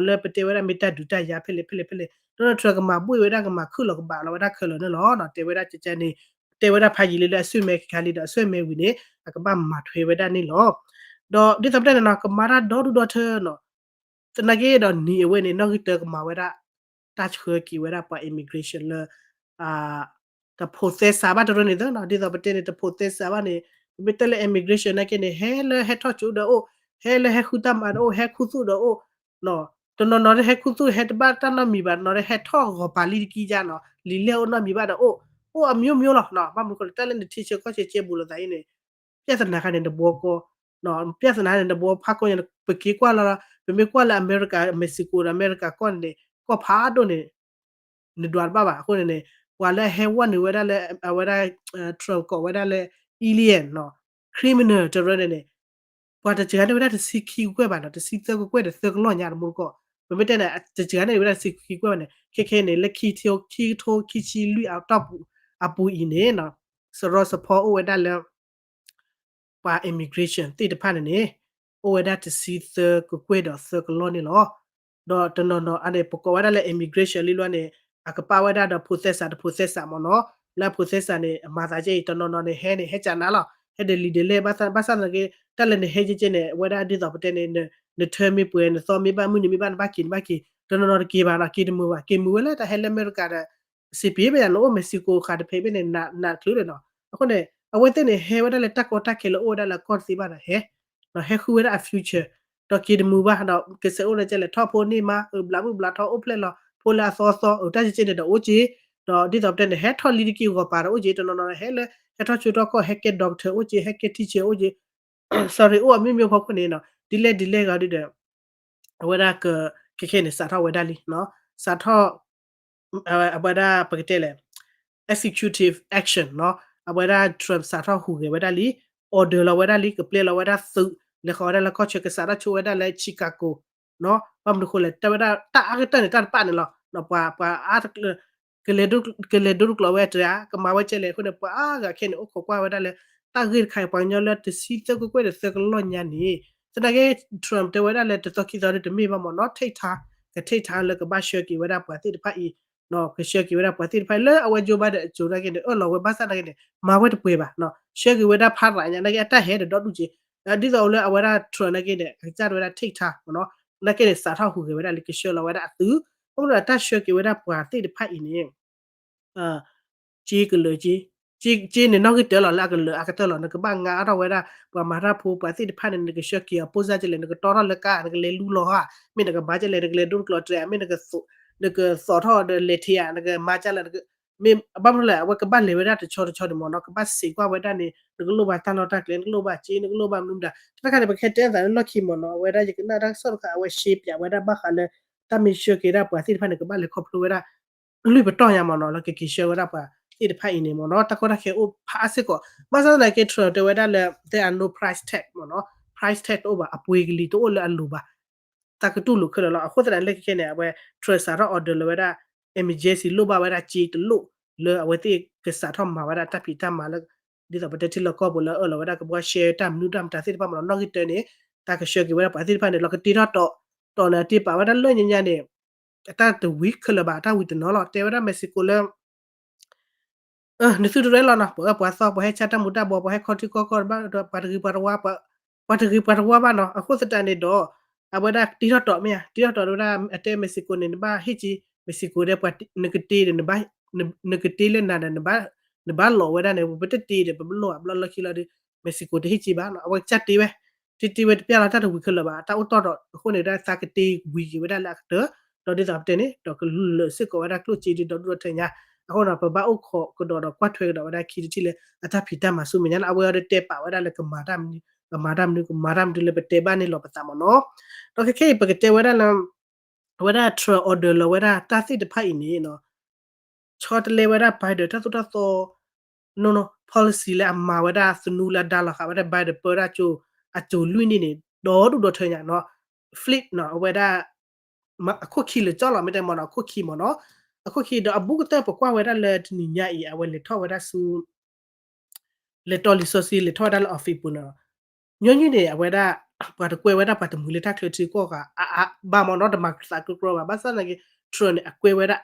လၢပတဲဝဲဒၣ်မ့ၢ်တၢ်ဒုးတၢ်ယၤဖဲလဲၣ်ဖဲလဲၣ်ဖဲလဲၣ် Donald Trump ကမၤဘှ့ၣ်ဝဲဒၣ် ကမၤခုၣ်လီၤကဘၣ်လီၤဝဲဒၣ်ခဲလၢာ်န့ၣ်လီၤ, တဲဝဲဒၣ်ကကန့ၣ် တဲဝဲဒၣ်ဖးယံာ်လံလၢအဆွေမဲာ်ကခါလံဒီးအဆွေမဲာ်ဝံၤန့ၣ် အကဘၣ်မၤထွဲဝဲဒၣ်န့ၣ်လီၤ. ဒီးဒ်သိးပတဲန့ၣ်နီၤ ကမၤတၢ်ဒီဒူၣ်ဒီထၢနီၤ သနာ်က့ဒီးနံၤအဝဲန့ၣ် နီၣ်ဂံၢ်တၢကမၤဝဲဒၣ် တၢ်ဆှၢက့ၤဝဲဒၣ်ပှၤ immigration လၢ တဖိးသဲစးဘၣ်တရၢန့ၣ်သနီၤ, ဒ်သိးပတဲန့ၣ် တဖိးသဲစးဘၣ်န့ၣ် ပမ့ၢ်တဲလၢ immigration နာ်က့န့ၣ် ဟဲလၢဟဲထီၣ်ကၠိဒီးအိၣ်, ဟဲလၢဟဲဃုတၢ်မၤဒီးအိၣ်, ဟဲခူသူၣ်ဒီးအိၣ်, တနီၤနီၤလၢဟဲခူသူၣ်ဟဲတဘၣ်တၢ်နီတမံၤဘၣ်, တနီၤလၢဟဲထီၣ်ဂီၤပာ်လံတကံၢ်ယါနီၤ, လံာ်လဲၢ်အိၣ်နီတမံၤဘၣ်ဒီးအိၣ်, အိၣ်အမျိုးမျိုးလီၤ, ဘၣ်မနုၤဃိလဲၣ် တၢ်လၢနထံဆၢကီၢ်ဆၢကဲဘူးလိာ်သးအံၤန့ၣ် ပြဿနာခါန့ၣ် တဘျီကီ, ပြဿနာန့ၣ် တဘျီဖးကီညါ ပက့ၤကွၢ်လီၤ, ပမ့ၢ်ကွၢ်လၢအမဲရကၤ Mexico ဒီးအမဲရကၤကီၢ်န့ၣ် ကီၢ်ဖးဒိၣ်န့ၣ် နဒွးတဘၣ်ဘၣ်. အဃိန့ၣ်န့ၣ် ပှၤလၢအဟဲဝဲနုာ်ဝဲဒၣ်လၢ အဝဲဒၣ် Trump ကိးဝဲဒၣ်လၢ alien နီၤ, criminal တရၢန့ၣ်န့ၣ် ပှၤတစှၤန့ၢ်ဝဲဒၣ်တဆံခံကကွဲၢ်ဘၣ်နီၤ, တဆံသၢကကွဲၢ်ဒီးသၢကလီၢ်ညါတမူတကီၢ်, ပမ့ၢ်တဲန့ၣ် တစှၤန့ၢ်ဝဲဒၣ်တဆံခံကကွဲၢ်ဘၣ်န့ၣ် ခဲခဲန့ၣ် လၢခံထိခံဆံလွံၢ်အတီၢ်ပူၤ အပူၤအံၤန့ၣ် စရီစဖီအိၣ်ဝဲဒၣ်လၢ ပှၤ immigration သ့ၣ်တဖၣ်န့ၣ်န့ၣ် အိၣ်ဝဲဒၣ်တဆံသၢကကွဲၢ်ဒီးသၢကလီၢ်န့ၣ်လီၤ. ဒီးတနီၤနီၤအန့ၣ် ပကိးဝဲဒၣ်လၢ immigration လံလီၤန့ၣ် အကပာ်ဝဲဒၣ်ဒီး processor တ processor မ့ၢ်နီၤ, လၢအဖိသဲစးန့ၣ် အမၤသးကဲအံၤ တနီၤနီၤန့ၣ် ဟဲန့ၣ် ဟဲကနးလီၤ, ဟဲဒ်လံာ်ဒ်လဲၣ် ဘၣ်ဆၣ်သနာ်က့ တၢ်လၢနဟဲကဲကဲန့ၣ် အဝဲဒၣ်ဒ်သိးပတဲန့ၣ် နထၢမ့ၢ်ပှဲၤ နသီမ့ၢ်ဘၣ် မုၢ်နံၤမ့ၢ်ဘၣ် နဘၣ်က့ၤ နဘၣ်က့ၤ တနီၤနီၤတက့ၤဘၣ်နီၤ, က့ၤတမုာ်ဘၣ်, က့ၤမုာ်ဝဲလၢတၢ်ဟဲလၢအမဲရကၤဒီး စံးပ့ၤဘၣ်ယၤ နအိၣ်မ့ၢ်စံကိးဃာ်တဖဲဘ့ၣ်န့ၣ် နးနးတချုးဒီးနီၤ, အဃိန့ၣ် အဝဲသ့ၣ်န့ၣ် ဟဲဝဲဒၣ်လၢတၢ်ကီတၢ်ခဲလၢအိၣ်ဝဲဒၣ်လၢကီၢ်တသ့ဘၣ်ဒီး ဟဲ ဟဲဃုဝဲဒၣ်အ future ဒီးက့ၤတမုာ်ဘၣ် ဒီးကစဲးအိၣ်လၢကဲလဲၣ် ထီၣ်ဖိန့ၢ်မါ အဘျးမုၢ်ဘျးထီ အိၣ်ဖျဲၣ်လီၤ ဖိလၢအသီသီ အတၢ်ကဲကဲန့ၣ်ဒီးအိၣ်က့ၤ, ဒီးဒ်သိးပတဲန့ၣ် ဟဲထီၣ်လံတက့ၢ်ဂီၤပၤဒီးအိၣ်က့ၤ တနီၤနီၤ ဟဲလၢ ဟဲထီၣ်ဆၢထီၣ်ကီၢ် ဟဲကဲ doctor အိၣ်က့ၤ ဟဲကဲ teacher အိၣ်က့ၤ sorry အိၣ်အမ့ၢ်မ့ၢ်ဖီခိၣ်န့ၣ်နီၤ ဒ်လဲၣ်ဒ်လဲၣ်ဂ့ၤဒ်ဒီး အဝဲဒၣ်က ခဲခဲန့ၣ် စးထီၣ်ဝဲဒၣ်လံနီၤ, စးထီၣ် အဝဲဒၣ်ပကတဲလဲၣ် executive action နီၤ, အဝဲဒၣ် Trump စးထီၣ်ဟူးဂဲၤဝဲဒၣ်လံ, order လီၤဝဲဒၣ်လံ, ကပျဲလီၤဝဲဒၣ်သုး လဲၤဃီၤဝဲဒၣ်လၢကီၢ်ဆၢ ကစးထီၣ်ဆိဝဲဒၣ်လၢ Chicago နီၤ, ဘၣ်မနုၤဃိလဲၣ် တဲဝဲဒၣ်တၢ်အါကတၢၢ်န့ၣ် တၢ်တပာ်န့ၣ်လီၤ, ပှၤ ပှၤအါ ကလဲၤ ကလဲၤဒိတကျိးဝဲတြဲၤ ကမၤဝဲကဲလဲၣ်အဃိန့ၣ် ပှၤအါဂၤခဲန့ၣ် အိၣ်ခိးကွၢ်ဝဲဒၣ်လၢ တၢ်ဂ့ၢ်တခါအံၤ ပှၤကညီလၢတဆံသၢကွဲၢ်ကွဲၢ်ဒီးသၢကလီၢ်ညါန့ၣ် သနာ်က့ Trump တဲဝဲဒၣ်လၢတသီခံသီဒီးတမ့ၢ်ဘၣ်မ့ၢ်နီၤ take time က take time လၢကဘၣ်ဆှၢက့ၤဝဲဒၣ်ပှၤသ့ၣ်တဖၣ်အံၤ ကဆှၢက့ၤဝဲဒၣ်ပှၤသ့ၣ်တဖၣ်အံၤ လၢအဝဲ Joe Biden အစိၤနာ်က့န့ၣ် အၢၣ်လီၤဝဲဘၣ်ဆၣ်နာ်က့န့ၣ် မၤဝဲတပှဲၤဘၣ်နီၤ ဆှၢက့ၤဝဲဒၣ်ဖးရးညါ နာ်က့အတၢ်ဟဲဒီးဒီဒူၣ်က့ၤ ဒ်သိးလၢအဝဲဒၣ် Trump နာ်က့န့ၣ် အကစၢ်တဲဝဲဒၣ် take time မ့ၢ်နီၤ နာ်က့န့ၣ် စးထီၣ်ဟူးဂဲၤဝဲဒၣ်လံ ကဆှၢလီၤဝဲဒၣ်အသုး အဃိဒီးတၢ်ဆှၢက့ၤဝဲဒၣ်ပှၤသ့ၣ်တဖၣ်အံၤန့ၣ် က့ကလၢာ်က့ က့န့ၣ်နီၣ်ဂံၢ်တၢလီၤလၢအကလၢာ်အကတၢၢ်လီၤ နကဘၣ်ငါအါထီၣ်ဝဲဒၣ် ပှၤမၤတၢ်ဖိပှၤသ့ၣ်တဖၣ်န့ၣ် နကဆှၢက့ၤအီၤ ပိၢ်စၢ်ကလဲၣ် နကတီထီၣ်လၢကါ နကလဲၤလူလီၤဧါ မ့ၢ်နကမၤကလဲၣ် နကလဲၤဒိတကျိးတြဲၤ မ့ၢ်နကသိးထီၣ်ဒီးလဲၤထံဧါ နကမၤကလဲၣ် မ့ၢ်ဘၣ်မနုၤလဲၣ် အဝဲကဘၣ်လဲၤဝဲဒၣ်တဆီတဆီန့ၣ်မ့ၢ်နီၤ ကဘၣ်စံးကွၢ်ဝဲဒၣ်န့ၣ် နကလိၣ်ဘၣ်တၢ်လီၢ်တၢ်ကျဲ နကလိၣ်ဘၣ်က့ နကလိၣ်ဘၣ်မနုၤမတၤ တၢ်တခါန့ၣ် ပကဟဲတဲသးလၢလီၢ်ခံမ့ၢ်နီၤ အဝဲဒၣ်ယကနၣ်တၢ်ကစီၣ်တခါ အဝဲရှဲပၠးဝဲဒၣ်ဘၣ်ဃးလၢ တၢ်မ့ၢ်ဆှၢက့ၤဒၣ်ပှၤသ့ၣ်တဖၣ်န့ၣ် ကဘၣ်လဲၤခီဖျိဝဲဒၣ် လွံၢ်ပတီၢ်ညါမ့ၢ်နီၤ လၢကက့ၤဆှၢဝဲဒၣ်ပှၤသ့ၣ်တဖၣ်အံၤန့ၣ်မ့ၢ်နီၤ တၢ်ကီတၢ်ခဲအိၣ်ဖးစ့ၢ်ကီး ဘၣ်ဆၣ်သနာ်က့ Trump တဲဝဲဒၣ်လၢ there are no price tag မ့ၢ်နီၤ price tag တအိၣ်ဘၣ် အပှ့ၤကလံၤတအိၣ်လၢအလိၤဘၣ် တၢ်ကတူၢ်လိာ်ခဲလၢာ်လီၤ အဃိသတးန့ၣ်လၢခဲခဲန့ၣ် အဝဲ Trump စးထီၣ် order လီၤဝဲဒၣ် emergency လိၣ်ဘၣ်ဝဲဒၣ်က့တလိၣ် လၢအဝဲသ့ၣ်ကစးထီၣ်မၤဝဲဒၣ်တၢ်ဖံးတၢ်မၤလၢ ဒ်သိးပတဲထံလီၢ်ကီၢ်ပူၤလၢအၢၣ်လီၤဝဲဒၣ်ကဘှီ share တၢ်မနုၤတၢ်မတၤသ့ၣ်တဖၣ်မ့ၢ်နီၤ နီၣ်ဂံၢ်တၢန့ၣ် တၢ်ကဆှၢက့ၤဝဲဒၣ်ပှၤသ့ၣ်တဖၣ်န့ၣ် လီၤကတ့ထီၣ်တီၤ တီၤန့ၣ်အတ့ပာ်ဝဲဒၣ်လၢညါညါန့ၣ် အတၢ်တဝံၤခဲလၢာ်ဘၣ် အတၢ်ဝံၤတနီၤလီၤ တဲဝဲဒၣ် Mexico လၢ နသုတရဲလီၤနီၤ ပှၤအၢပှၤသီ ပှၤဟဲဆါတၢ်မူၤတၢ်ဘှီး ပှၤဟဲခီထံခီကီၢ်ဘၣ်ဒီး ပှၤတဂ့ၤပှၤတဝါ ပှၤတဂ့ၤပှၤတဝါဘၣ်နီၤ အဃိသတးန့ၣ်ဒီး အဝဲဒၣ်တ့ထီၣ်တီၤမ့ၢ်ဧါ တ့ထီၣ်တီၤဝဲဒၣ် အတဲ Mexico န့ၣ် နဘၣ်ဟ့ၣ်က့ Mexico ဒီး နကတ့ဒီး နကတ့လၢနၤဒီး နဘၣ်လိးဝဲဒၣ်န့ၣ် ပတတ့ဒီး ပပလိၣ်ဘၣ်ဘျီလၢခံလီၤဒီး Mexico တဟ့ၣ်က့ဘၣ်နီၤ အဝဲကစၢ်တ့ဝဲ တ့တ့ဝဲတပျၢ်လီၤ တၢ်တဝံၤခဲလၢာ်ဘၣ် တၢ်အိၣ်တီၢ်ဒီး အဃိန့ၣ်ဒၣ်သးကတ့ဝံၤက့ၤဝဲဒၣ်လၢအကတၢၢ် ဒီးဒ်သိးပတဲန့ၣ် ဒီးကလၢာ်စ့ၢ်ကီးဝဲဒၣ်ကျိၣ်စ့ဒ်ဒီဒူၣ်ဒီထၢညါ အဃိဒီး ပဘၣ်အိၣ်ခိးကဒီးဒီးကွၢ်ထွဲကဒီးဝဲဒၣ်ခံတထံၣ်လၢ အတၢ်ဖံးတၢ်မၤဆူမဲာ်ညါလၢ အဝဲအံၤဒီးတဲပာ်ဝဲဒၣ်လၢကမၤတၢ်မနုၤ ကမၤတၢ်မနုၤ ကမၤတၢ်မနုၤလၢပတဲဘၣ်န့ၣ်လီၤပသးမ့ၢ်နီၤ ဒီးခဲခဲအံၤ ပကတဲဝဲဒၣ်လၢ အဝဲဒၣ် Trump order လီၤဝဲဒၣ်တၢ်သ့ၣ်တဖၣ်အံၤန့ၣ် ဆီတလဲဝဲဒၣ် Biden တၢ်သိၣ်တၢ်သီ နီၢ်နီၢ် policy လၢအမၤဝဲဒၣ်သနူလၢအဒါလီၤဃာ်ဝဲဒၣ် Biden ပၢဒၣ်ကၠိ အစိၤလွံၢ်နံၣ်န့ၣ် ဒီဒူၣ်ဒီထၢညါနီၤ flip နီၤ အဝဲဒၣ် အခိၣ်ခံလၢာ်ကၠီလီၤ မ့ၢ်တဲမ့ၢ်နီၤ အခိၣ်ခံမ့ၢ်နီၤ အခိၣ်ခံဒီးအဘူးကတၢၢ်ပကွၢ်ဝဲဒၣ်လၢတနံၤညါအံၤ အဝဲလဲၤထီၣ်ဝဲဒၣ်ဆူ လဲၤတီလံာ်စီဆှံ လဲၤထီၣ်ဝဲဒၣ်လၢ office ပူၤန့ၣ် ညီနုၢ်န့ၣ် အဝဲဒၣ် ပှၤတကွဲဝဲဒၣ်ပှၤတမှံၤလၢတၢ်ချၢထံကီၢ်ဂၤ အါအါဘၣ်မ့ၢ်နီၤ တမၤသးကကြၢးဘၣ် ဘၣ်ဆၣ်သနာ်က့ Trump န့ၣ် အကွဲဝဲဒၣ်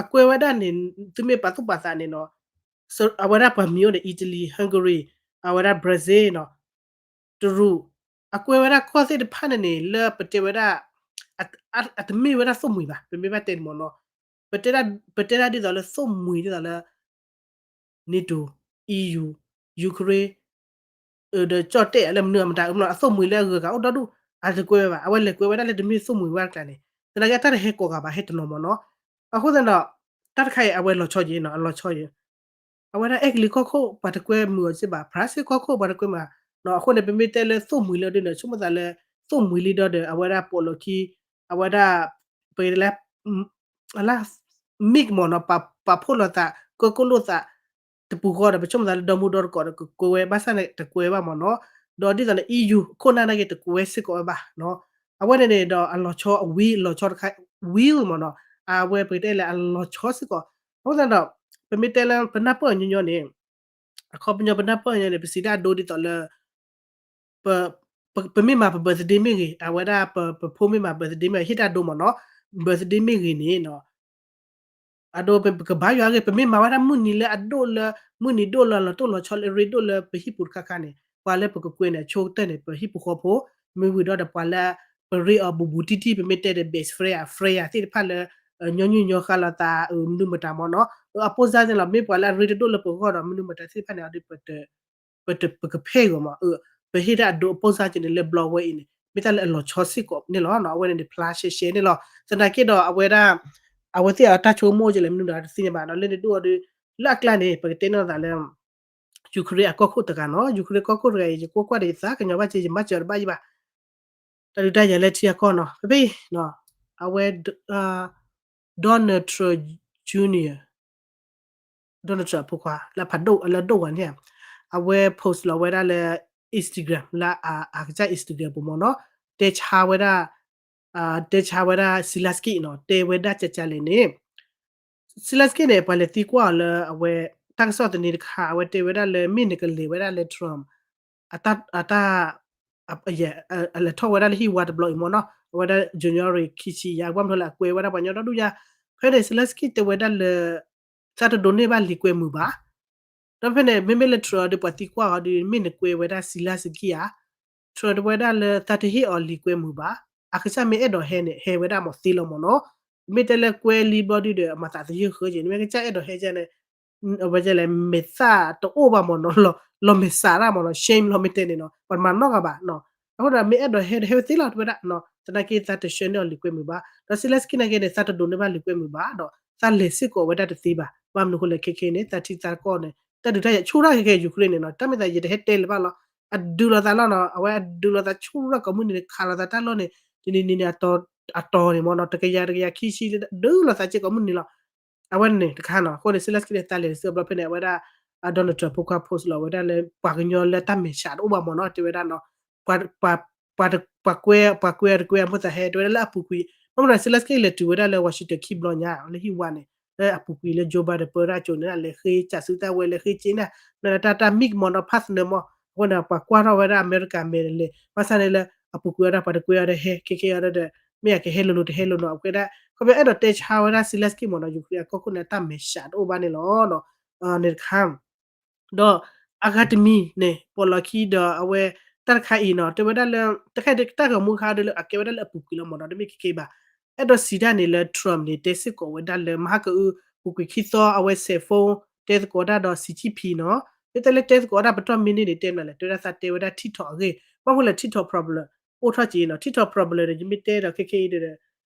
အကွဲဝဲဒၣ်န့ၣ် သုမ့ၢ်ပာ်သူၣ်ပာ်သးန့ၣ်နီၤ အဝဲဒၣ်ပှၤမံၤအိၣ်ဒီး Italy Hungary အဝဲဒၣ် Brazil နီၤ တရူး အကွဲဝဲဒၣ်ကီၢ်သ့ၣ်တဖၣ်န့ၣ်န့ၣ် လၢပတဲဝဲဒၣ် အတမ့ၢ်ဝဲဒၣ်သိၣ်မှံၤဘၣ် ပမ့ၢ်ဘၣ်တဲန့ၣ်မ့ၢ်နီၤ ပတဲဒၣ်ဒ်သိးလၢသိၣ်မှံၤဒ်သိးလၢ NATO EU Ukraine ဒီးကၠီၣ်တဲၣ်လၢမနုၤအမတၤ အသိၣ်မှံၤလၢအဂုၤအဂၤအိၣ်ဒီဒူၣ် အတကွဲဝဲဘၣ် အဝဲလဲၤကွဲဝဲဒၣ်လၢတမ့ၢ်သိၣ်မှံၤဝဲတကျါန့ၣ် သနာ်က့တၢ်တဟဲကိးဂၤဘၣ် ဟဲတနီၤမ့ၢ်နီၤ အဃိသတးဒီး တၢ်တခါအံၤ အဝဲလီၤဆီယံၤနီၤ အလီၤဆီယံၤ အဝဲဒၣ်အဲကလံးကီၢ်ခိၣ် ပှၤတကွဲမုာ်အီၤစ့ၢ်ဘၣ် France ကီၢ်ခိၣ် ပှၤတကွဲမုာ် အဃိန့ၣ် ပမ့ၢ်တဲလၢသိၣ်မှံၤလၢဒ်န့ၣ် ဆိကမိၣ်သးလၢ သိၣ်မှံၤလံဒီး အဝဲဒၣ်ပိာ်လီၤခံ အဝဲဒၣ် ပကတဲလၢ အလၢ mix မ့ၢ်နီၤ ပာ်ဖှိၣ်လိာ်သး ကၢကလိာ်သး တပူၤဃီဒီး ပဆိကမိၣ်သးလၢဒီမုၢ်ဒီတကိးဒီး ကကွဲဝဲ ဘၣ်ဆၣ်န့ၣ် တကွဲဘၣ်မ့ၢ်နီၤ ဒီးဒ်သိးလၢ EU ခိၣ်နၢ်နာ်က့ တကွဲစ့ၢ်ကီးဝဲဘၣ်နီၤ အဝဲန့ၣ်န့ၣ်ဒီး အလီၤဆီ အဝံၤ အလီၤဆီတခါ wheel မ့ၢ်နီၤ အဝဲပကတဲလၢအလီၤဆီစ့ၢ်ကီး အဃိသတးဒီး ပမ့ၢ်တဲလၢပနၢ်ပၢၢ်ညီညီန့ၣ် အခီပညီပနၢ်ပၢၢ်ညီန့ၣ် ပစံးဒၣ်ဒိဒ်သိးလၢ ပမ့ၢ်မၤပ birthday မ့ၢ်ဂ့ၤ အဝဲဒၣ်ပဖိမ့ၢ်မၤ birthday မ့ၢ်ဂ့ၤ ဟ့ၣ်တၢ်ဒိမ့ၢ်နီၤ birthday မ့ၢ်ဂ့ၤန့ၣ်နီၤ အဒိ ပကဘါယွၤအဂ့ၢ် ပမ့ၢ်မၤဝဲဒၣ်မုၢ်နံၤလၢအဒိၣ်လၢ မုၢ်နံၤဒိၣ်လၢလီၤတိၢ်လီၤဆီလၢအရ့ဒိၣ်လၢပဟံၣ်ပူၤတခါခါန့ၣ် ပှၤလၢပကကွဲန့ၣ် အဆိကတၢၢ်န့ၣ် ပဟံၣ်ပူၤဃီဖိ မ့ၢ်ဝံၤဒီးဒီးပှၤလၢ ပရ့အီၤဘူးဘူးတံၢ်တံၢ် ပမ့ၢ်တဲဒီး best friend အ friend သ့ၣ်တဖၣ်လၢ ညီနုၢ်ညီဃါလိာ်သး မနုၤမတၤမ့ၢ်နီၤ အပိၢ်စၢ်န့ၣ်လီၤ မ့ၢ်ပှၤလၢအရ့တဒိၣ်လၢပဂီၢ်ဒီး မနုၤမတၤသ့ၣ်တဖၣ်န့ၣ် အဒိ ပတ ပကဖဲဂီၤမး ပဟ့ၣ်တၢ်အဒိအပိၢ်စၢ်က့န့ၣ် လၢဘျီဝဲအံၤန့ၣ် မ့ၢ်တၢ်လၢအလီၤဆီစ့ၢ်ကီးန့ၣ်လီၤ. အဝဲန့ၣ်န့ၣ် ဖျါရှဲရှဲန့ၣ်လီၤ. သနာ်က့ဒီးအဝဲဒၣ် အဝဲသ့ၣ်အတၢ်ဆိကမိၣ်ကလဲၣ် မနုၤဒီးတသ့ၣ်ညါဘၣ်နီၤ လၢန့ၣ်ဒိၣ်အီၤဒီး လၢအကျါန့ၣ် ပကတဲနီၢ်သးလၢ Ukraine အကီၢ်ခိၣ်တဂၤနီၤ Ukraine ကီၢ်ခိၣ်တဂၤအံၤ ယကွၢ်ကွၢ်ဒီးယသးကညီၤဘၣ်က့ ယမၤစၢၤတဘၣ်ယံၤဘၣ် တၢ်ဒုးတၢ်ယၤလၢထံအကီၢ်နီၤ ဖဲဖဲ အဝဲ Donald Trump Junior Donald Trump အဖိခွါ လၢဖးဒိၣ် လၢဒိၣ်ဝဲန့ၣ် အဝဲ post လီၤဝဲဒၣ်လၢ Instagram လၢအကစၢ် Instagram ပူၤမ့ၢ်နီၤ တဲဆါဝဲဒၣ် တဲဆါဝဲဒၣ် Zelensky နီၤ တဲဝဲဒၣ်ကကလဲၣ်န့ၣ် Zelensky န့ၣ် ပှၤလဲၤသံကွၢ်အီၤလၢအဝဲ တၢ်ကစီၣ်သန့တခါ အဝဲတဲဝဲဒၣ်လၢမ့ၢ်နကလဲၤဝဲဒၣ်လၢ Trump အတၢ် အတၢ် အလဲၤထီၣ်ဝဲဒၣ်လၢဟံၣ်ဝါတဘျီအံၤမ့ၢ်နီၤ အဝဲဒၣ် January ခံဆံယၤ ကွၢ်မ့ၢ်လၢအကွဲဝဲဒၣ်ပှၤကညီဒီဒူၣ်ညါ ဖဲန့ၣ် Zelensky တဲဝဲဒၣ်လၢ သးတဒိးန့ၢ်ဘၣ်လံာ်ကွဲမုာ်ဘၣ် ဒီးဖဲန့ၣ် မ့မ့ၢ်လၢ Trump ဒီး ပှၤသံကွၢ်အီၤဒီး မ့ၢ်နကွဲဝဲဒၣ် Zelensky ဧါ Trump တဲဝဲဒၣ်လၢသးတဟ့ၣ်အီၤလံာ်ကွဲမုာ်ဘၣ် အကစၢ်မ့ၢ်အဲၣ်ဒိးဟဲန့ၣ် ဟဲဝဲဒၣ်မ့ၢ်သ့လီၤမ့ၢ်နီၤ မ့ၢ်တဲလၢကွဲလံဘျီဒုဒီး အမၤသးသယုၢ်ဃၢက့ၤ နမ့ၢ်ကစၢ်အဲၣ်ဒိးဟဲကန့ၣ် အဝဲလဲၣ် မဲာ်သၣ်တအိၣ်ဘၣ်မ့ၢ်နီၤ လီၤမဲာ်ဆှးတၢ်မ့ၢ်နီၤ shame လီၤမ့ၢ်တဲန့ၣ်နီၤ ပှၤတမၤနီတဂၤဘၣ် အဃိဒီးမ့ၢ်အဲၣ်ဒိးဟဲဒီးဟဲဝဲသ့လီၤ တဲဝဲဒၣ် သနာ်က့သးတဆှၢန့ၢ်အီၤလံာ်ကွဲမုာ်ဘၣ် ဒီး Zelensky နာ်က့န့ၣ် သးတဒိးန့ၢ်ဘၣ်လံာ်ကွဲမုာ်ဘၣ် ဒီးသးလဲၤစ့ၢ်ကီးဝဲဒၣ်တသ့ဘၣ် ဘၣ်မနုၤအဃိလဲၣ်ခဲခဲန့ၣ် သးထံသးကီၢ်န့ၣ် တၢ်ဒုးတၢ်ယၤဆူၣ်ထီၣ်ခဲခဲ Ukraine န့ၣ်နီၤ တၢ်မ့ၢ်သးယတဟဲတဲလၢၤဘၣ်လီၤ အဒုးလိာ်သးလီၤနီၤ အဝဲအဒုးလိာ်သးဆူၣ်ထီၣ်ကိးမုၢ်နံၤန့ၣ် ခးလိာ်သးတၢ်လီၢ်န့ၣ် တနံၤနံၤန့ၣ် အတီၤန့ၣ်မ့ၢ်နီၤ တကယၤတကယၤခံဆံ ဒုးလိာ်သးက့ကိးမုၢ်နံၤလီၤ အဝဲန့ၣ်တခါနီၤ အဃိန့ၣ် Zelensky န့ၣ် သးလဲၤစ့ၢ်ဘျီဖဲန့ၣ် အဝဲဒၣ် Donald Trump ဖိခွါ post လီၤဝဲဒၣ်လၢ ပှၤကညီလၢတၢ်မဲာ်ဆှးတအိၣ်ဘၣ်မ့ၢ်နီၤ တဲဝဲဒၣ်နီၤ ပှၤ ပှၤ ပှၤကွဲ ပှၤကွဲအတကွဲအမိၢ်သးဟဲ တဲဝဲဒၣ်လၢအပူၤကွံာ် ဘၣ်မနုၤ Zelensky လဲၤတုၤဝဲဒၣ်လၢ Washington ခံဘျီညါ လၢဟံၣ်ဝါန့ၣ် လၢအပူၤကွံာ်လၢ Joe Biden ပၢတၢ်ကၠိန့ၣ် လဲၤဃ့စၢ်စုတၢ်ဝဲ လဲၤဃ့က့ၤန့ၣ် နတၢ်တၢ်မံကမီၤနီၤ ဖးသနၢမီၤ အဃိန့ၣ် ပှၤကွၢ်ထီၣ်ဝဲဒၣ်အမဲရကၤမဲာ်တလဲၤ ဘၣ်ဆၣ်န့ၣ်လၢ အပူၤကွံာ်ဝဲဒၣ် ပှၤတကွဲအီၤဒီးဟဲ ခဲခဲအီၤဒီး မ့ၢ်အကဟဲလိၤလိၤတဟဲလိၤနီၤ အကွဲးဒၣ် ခီပညီအဲၣ်ဒိးတဲဆါဝဲဒၣ် Zelensky မ့ၢ်နီၤ Ukraine အကီၢ်ခိၣ်န့ၣ် အတၢ်မဲာ်ဆှးတအိၣ်ဘၣ်န့ၣ်လီၤ န့ၣ်တခါ ဒီးအဂၤတမံၤန့ၣ် ပိာ်လီၤခံဒီးအဝဲ တၢ်တခါအံၤနီၤ တဲဝဲဒၣ်လၢ တခါတၢ်ဂီၤမူခါဒီးလၢအကဲဝဲဒၣ်လၢအပူၤကွံာ်လီၤမ့ၢ်နီၤ တမ့ၢ်ခဲကဲဘၣ် အဲၣ်ဒိးစံးတၢ်န့ၣ်လၢ Trump န့ၣ် တဲစ့ၢ်ကီးဝဲဒၣ်လၢ မဟါကအု ပူၤကွံာ်ခံသီ အဝဲ cell phone တဲသကိးတၢ်ဒီး Xi Jinping နီၤ မ့ၢ်တဲလၢတဲသကိးတၢ်ပတီၢ်မံန့ၢ်န့ၣ် တဲမနုၤလဲၣ် တဲဝဲဒၣ်သးတဲဝဲဒၣ် TikTok အဂ့ၢ် ဘၣ်မနုၤလဲၣ် TikTok problem အိၣ်ထီၣ်က့ၤနီၤ TikTok problem န့ၣ် ယမ့ၢ်တဲဒီးခဲခဲအံၤဒီး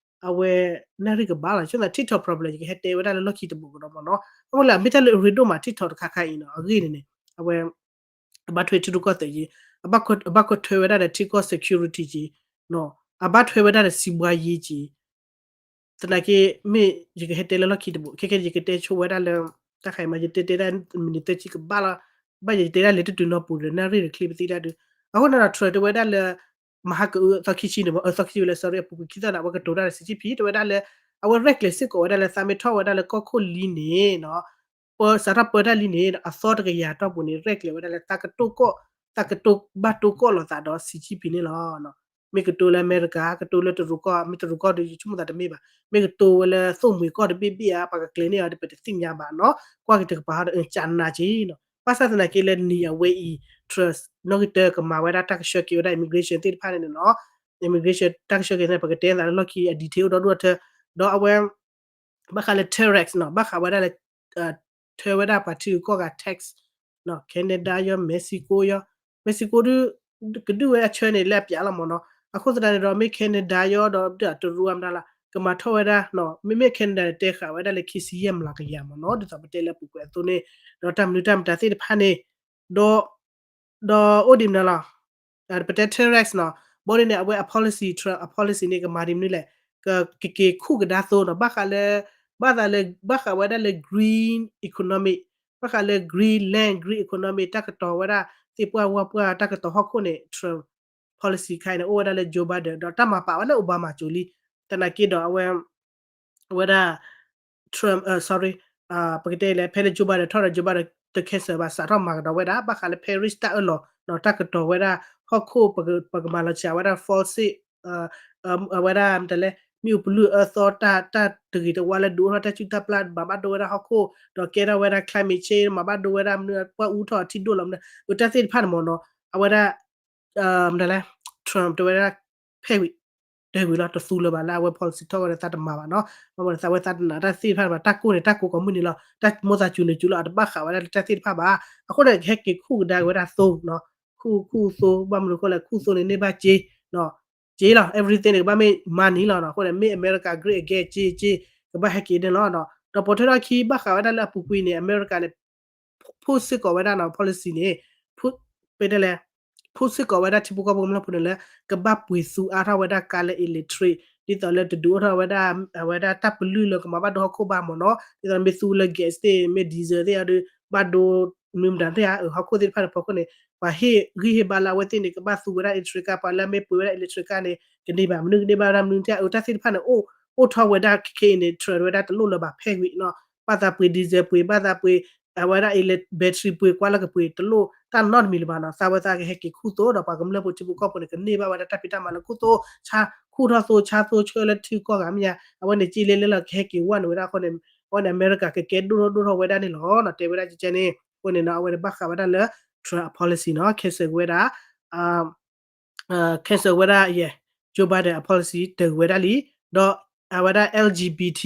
အဝဲ နၣ်ရံၣ်ကဘၣ်လီၤ ဆိသး TikTok problem ယကဟဲတဲဝဲဒၣ်လၢလီၢ်ခံတဘိးကဒီးမ့ၢ်နီၤ အဃိလဲၣ် မ့ၢ်တၢ်လၢအရ့ဒိၣ်မး TikTok တခါခါအံၤနီၤ အဂ့ၢ်န့ၣ်န့ၣ် အဝဲ အဘၣ်ထွဲထံရူၢ်ကီၢ်သဲးက့ၤ အဘၣ်ကွၢ်ထွဲဝဲဒၣ်ဒီးထံကီၢ် security က့ၤ အဘၣ်ထွဲဝဲဒၣ်ဒီးစံးဘှါယ့က့ၤ သနာ်က့ မ့ၢ်ယကဟဲတဲလၢလီၢ်ခံတဘိး ခဲခဲယကတဲဆိဝဲဒၣ်လၢ တၢ်ခါအံၤမး ယတဲတဲဒၣ်မံးနံးသၢဆံကဘၣ်လီၤ ဘၣ်ယတဲဒၣ်လဲၤတတုၤနီၢ်ပူၤဒီး နၣ်ရံၣ်တချ့ပသံတၢ်ဒုး အဃိန့ၣ်ဒီး Trump တဲဝဲဒၣ်လၢ မဟါကအု အသီခံဆံန့ၣ်မ့ၢ် အသီခံဆံဝဲလၢ sorry အပူၤကွံာ်ခံသီန့ၣ် အဝဲကတိၤတၢ်ဒီး Xi Jinping တဲဝဲဒၣ်လၢ အဝဲရဲၣ်ကျဲၤစ့ၢ်ကီးဝဲဒၣ်လၢ သးမ့ၢ်ထီၣ်ဝဲဒၣ်လၢကီၢ်ခိၣ်လံန့ၣ်နီၤ ပစးထီၣ်ပၢတၢ်လံန့ၣ် အသီတကယၤတီၢ်ပူၤန့ၣ် ရဲၣ်ကျဲၤဝဲဒၣ်လၢ သးကတိၤကီၢ် သးကတိၤဘၣ်တိၤကီၢ်လိာ်သးဒီး Xi Jinping န့ၣ်လီၤ မ့ၢ်ကတိၤလၢအမဲရကၤ ကတိၤလၢတရူးကီၢ် မ့ၢ်တရူးကီၢ်ဒီး ယဆိကမိၣ်သးတမ့ၢ်ဘၣ် မ့ၢ်ကတိၤဝဲလၢသိၣ်မှံၤကီၢ်တဘ့ၣ်ဘ့ၣ်ဧါ ပှၤကကျဲၤန့ၢ်အီၤဒီး ပတသ့ၣ်ညါဘၣ်နီၤ ကွၢ်က့ၤတကပၤဟီဒီး ကနးက့ၤနီၤ ဘၣ်ဆၣ်သနာ်က့လၢနံၤအဝဲအံၤ Trump နီၣ်ဂံၢ်တၢကမၤဝဲဒၣ်တၢ်ကဆှၢက့ၤဝဲဒၣ် immigration သ့ၣ်တဖၣ်န့ၣ်နီၤ immigration တၢ်ကဆှၢက့ၤန့ၣ် ပကတဲသးလၢလီၢ်ခံအ detail အိၣ်ဒီဒူၣ်အထၢ ဒီးအဝဲ ဘၣ်ဃးလၢ tariffs နီၤ ဘၣ်ဃးဝဲဒၣ်လၢ ထၢဝဲဒၣ်ပှၤထံဂုၤကီၢ်ဂၤ tax နီၤ Canada ယီၤ Mexico ယီၤ Mexico ဒု ကဒုးဝဲအဆၢန့ၣ်လၢအပျးလီၤမ့ၢ်နီၤ အဃိသတးန့ၣ်ဒီး မ့ၢ် Canada ယီၤဒီးတရူးအမတၤလၢ ကမၤထီၣ်ဝဲဒၣ်နီၤ မ့မ့ၢ် Canada န့ၣ် တဲဃာ်ဝဲဒၣ်လၢခံဆံယဲၢ်မျးကယၤမ့ၢ်နီၤ ဒ်သိးပတဲလၢအပူၤကွံာ်အသိးန့ၣ် ဒီးတၢ်မနုၤတၢ်မတၤသ့ၣ်တဖၣ်န့ၣ် ဒီး ဒီးအိၣ်ဒံးမနုၤလီၤ ပတဲ tariffs နီၤ ဘီဒ်န့ၣ် အဝဲအ policy Trump အ policy န့ၣ် ကမၤဒ်မနုၤလဲၣ် ကက့ၤခူၣ်ကဒါသိနီၤ ဘၣ်ဃးလၢ ဘၣ်သးလၢ ဘၣ်ဃးဝဲဒၣ်လၢ green economy ဘၣ်ဃးလၢ green land green economy တၢ်ကတီၤဝဲဒၣ် သ့ၣ်ပှၢ်ဝၣ်ပှၢ်တၢ်ကတီၤဟီၣ်ခိၣ်န့ၣ် Trump policy ခါအံၤန့ၣ် အိၣ်ဝဲဒၣ်လၢ Joe Biden ဒီးတၢ်မၤပာ်ဝဲလၢ Obama ကၠိလံ သနာ်က့ဒီးအဝဲ အဝဲဒၣ် Trump sorry ပကတဲလဲၣ် ဖဲလၢ Joe Biden ထီၣ်ဒီး Joe Biden တ cancel ဘၣ် စးထီၣ်မၤကဒီးဝဲဒၣ် ဘၣ်ဃးလၢ Paris တၢ်အၢၣ်လီၤ တၢ်ကတီၤဝဲဒၣ် ဟီၣ်ခိၣ် ပကမၤလီၤစှၤဝဲဒၣ် fossil အဝဲဒၣ်မတၤလဲၣ် မ့ၣ်အူပလုၢ်အၢသီ တၢ်တဂ့ၤတဝါလၢဒုးအိၣ်ထီၣ်တၢ်စုၣ်တၢ်ပျၢ် မၤဘၣ်ဒိဝဲဒၣ်ဟီၣ်ခိၣ် ဒီးကဲထီၣ်ဝဲဒၣ် climate change မၤဘၣ်ဒိဝဲဒၣ်မနုၤ ပှၢ်အူထီၣ်ထံဒိၣ်လီၤမနုၤ အတၢ်သ့ၣ်တဖၣ်န့ၣ်မ့ၢ်နီၤ အဝဲဒၣ် မနုၤလဲၣ် Trump တဲဝဲဒၣ် ဖဲဝံၤ တဲဝံၤလီၤ တသူလၢၤဘၣ်လၢအဝဲ policy ထီၣ်ဝဲဒီးသးတမၤဘၣ်နီၤ ဘၣ်မနုၤသးဝဲသးတနာ်တၢ်သ့ၣ်တဖၣ်ဘၣ် တၢ်ကိၢ်န့ၣ် တၢ်ကိၢ်ကိးမုၢ်နံၤလီၤ တၢ်မိၣ်သးစူၤန့ၣ်စူၤလီၤ အတဘၣ်ဃးဝဲဒၣ်လၢတၢ်သ့ၣ်တဖၣ်ဘၣ် အဃိန့ၣ် ကဟဲက့ၤခူၣ်ကဒါက့ၤဝဲဒၣ်သိနီၤ ခူၣ်ခူၣ်သိ ဘၣ်မနုၤအဃိလဲၣ် ခူၣ်သိန့ၣ်န့ၢ်ဘၣ်စ့ စ့လီၤ everything န့ၣ် ကဘၣ်မ့ၢ်မၤနံၤလီၤနီၤ အဃိန့ၣ် make America great again စ့စ့ ကဘၣ်ဟဲက့ၤန့ၣ်လီၤ ဒီးပိာ်ထွဲထီၣ်ခံဘၣ်ဃးဝဲဒၣ်လၢအပူၤကွံာ်န့ၣ် အမဲရကၤန့ၣ် ဖိစ့ၢ်ကီးဝဲဒၣ်နီၤ policy န့ၣ် ဖဲတဲလဲၣ် ဖိစ့ၢ်ကီးဝဲဒၣ်ထံဖိကီၢ်ဖိကမျၢၢ်ဖိန့ၣ်လၢ ကဘၣ်ပှ့ၤသူအါထီၣ်ဝဲဒၣ်ကါလၢ electric ဒ်သိးလၢတဒုးအိၣ်ထီၣ်ဝဲဒၣ် အဝဲဒၣ်တၢ်ပလုၢ်လၢကမၤဘၣ်ဒိဟီၣ်ခိၣ်ဘၣ်မ့ၢ်နီၤ ဒ်သိးမ့ၢ်သူလၢ gas သ့ၣ် မ့ၢ် diesel သ့ၣ်အဒုး ဘၣ်ဒိ မနုၤမတၤသ့ၣ်ဧါ ဟီၣ်ခိၣ်သ့ၣ်တဖၣ်န့ၣ် ဖီခိၣ်န့ၣ် ပှၤဟ့ၣ်ဂံၢ်ဟ့ၣ်ဘါလၢအဝဲသ့ၣ်န့ၣ် ကဘၣ်သူဝဲဒၣ် electric car ပှၤလၢမ့ၢ်ပှ့ၤဝဲဒၣ် electric car န့ၣ် ကန့ၢ်ဘၣ် မနုၤကန့ၢ်ဘၣ်ဝဲဒၣ်မနုၤသ့ၣ် အတၢ်သ့ၣ်တဖၣ်န့ၣ် အိၣ်ထီၣ်ဝဲဒၣ်ခဲအံၤန့ၣ် Trump ဝဲဒၣ်တလိၣ်လၢၤဘၣ် ဖဲဝံၤနီၤ ဘၣ်သးပှ့ၤ diesel ပှ့ၤ ဘၣ်သးပှ့ၤ အဝဲဒၣ် battery ပှ့ၤကွၢ်လၢကပှ့ၤ တလိၣ်တၢ်နီတမံၤလၢၤဘၣ်နီၤ သးဝဲသးကဟဲက့ၤခူၣ်သိဒီးပှၤကမျၢၢ်ဖိထံဖိကီၢ်ဖိန့ၣ် ကန့ၢ်ဘၣ်ဝဲဒၣ်တၢ်ဖံးတၢ်မၤလၢခူၣ်သိ ဆါ ခူၣ်ထီၣ်သိ ဆါသိဆှၢလၢထံကီၢ်ဂၤမ့ၢ်ညါ အဝဲန့ၣ်က့လ့လၢလီၤ ကဟဲက့ၤဝဲနုာ်ဝဲဒၣ်အဃိန့ၣ် အဝဲန့ၣ် အမဲရကၤ ကကဲဒိၣ်ထီၣ်ဒိၣ်ထီၣ်ဝဲဒၣ်န့ၣ်လီၤနီၤ တဲဝဲဒၣ်ကဲန့ၣ် အဃိန့ၣ်နီၤ အဝဲန့ၣ်ဘၣ်ဃးဝဲဒၣ်လၢ Trump အ policy နီၤ cancel ဝဲဒၣ် cancel ဝဲဒၣ် Joe Biden အ policy တဂ့ၤဝဲဒၣ်လံ ဒီးအဝဲဒၣ် L G B T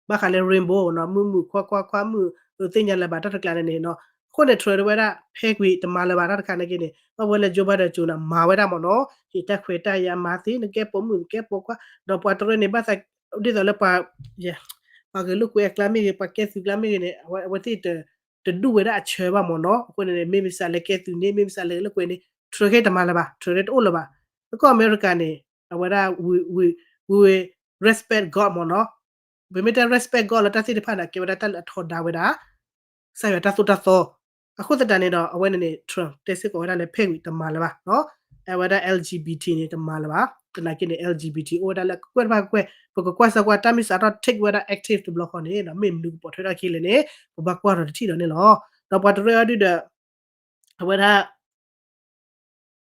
ဘၣ်ဃးလၢ rainbow နီၤ မုၢ်မုၢ်ခွါခွါခွါမုၢ် သ့ၣ်ညါလၢၤဘၣ်တၢ်တကျးန့ၣ်န့ၣ်နီၤ အဃိန့ၣ် Trump တဲဝဲဒၣ် ဖဲကွံာ်တမၤလၢၤဘၣ်တၢ်တခါန့ၣ်က့န့ၣ် ဘၣ်ဝဲလၢ Joe Biden အစိၤန့ၣ် မၤဝဲဒၣ်မ့ၢ်နီၤ ဟ့ၣ်တၢ်ခွဲးတၢ်ယာ်မၤသ့ နကဲပိာ်မုၣ်နကဲပိာ်ခွါ ဒီးပှၤတရၢန့ၣ် ဘၣ်သး ဒ်သိးလၢပှၤ ပှၤဂဲၤလိာ်ကွဲအကျါမ့ၢ်ဂ့ၤ ပှၤကဲသုးကျါမ့ၢ်ဂ့ၤန့ၣ် အဝဲသ့ၣ် တဒူၣ်ဝဲဒၣ်အဆၢဘၣ်မ့ၢ်နီၤ အဃိန့ၣ် မ့ၢ်မ့ၢ်စးလဲၤကဲသုးန့ၣ် မ့ၢ်မ့ၢ်စးလဲၤလိာ်ကွဲန့ၣ် Trump ခဲတမၤလၢၤဘၣ် Trump တအိၣ်လၢၤဘၣ် လၢကီၢ်အမဲရကၤန့ၣ် အဝဲဒၣ် we we we respect God မ့ၢ်နီၤ ပမ့ၢ်တဲ respect God လၢတၢ်သ့ၣ်တဖၣ်န့ၣ် ကဲဝဲဒၣ်တၢ်လၢအထီဒါဝဲဒၣ် ကစၢ်ယွၤတၢ်သိၣ်တၢ်သီ အဃိသတးန့ၣ်ဒီး အဝဲန့ၣ်န့ၣ် Trump တဲစ့ၢ်ကီးဝဲဒၣ်လၢဖဲဝံၤတမၤလၢၤဘၣ် အဝဲဒၣ် L G B T န့ၣ် တမၤလၢၤဘၣ် သနာ်က့န့ၣ် L G B T အိၣ်ဝဲဒၣ်လၢကကွဲၢ်တဖၣ်ကကွဲၢ် ပကကွၢ်စၢၤကွၢ် တၢ်မ့ၢ်စးထီၣ် take ဝဲဒၣ် active တဘျီဃီန့ၣ် မ့ၢ်မနုၤကပိာ်ထွဲထီၣ်ခံလဲၣ်န့ၣ် ပဘၣ်ကွၢ်ဒီးတထံၣ်ဒီးန့ၣ်လီၤ. ဒီးပှၤတရၢအီၤဒုဒီး အဝဲဒၣ်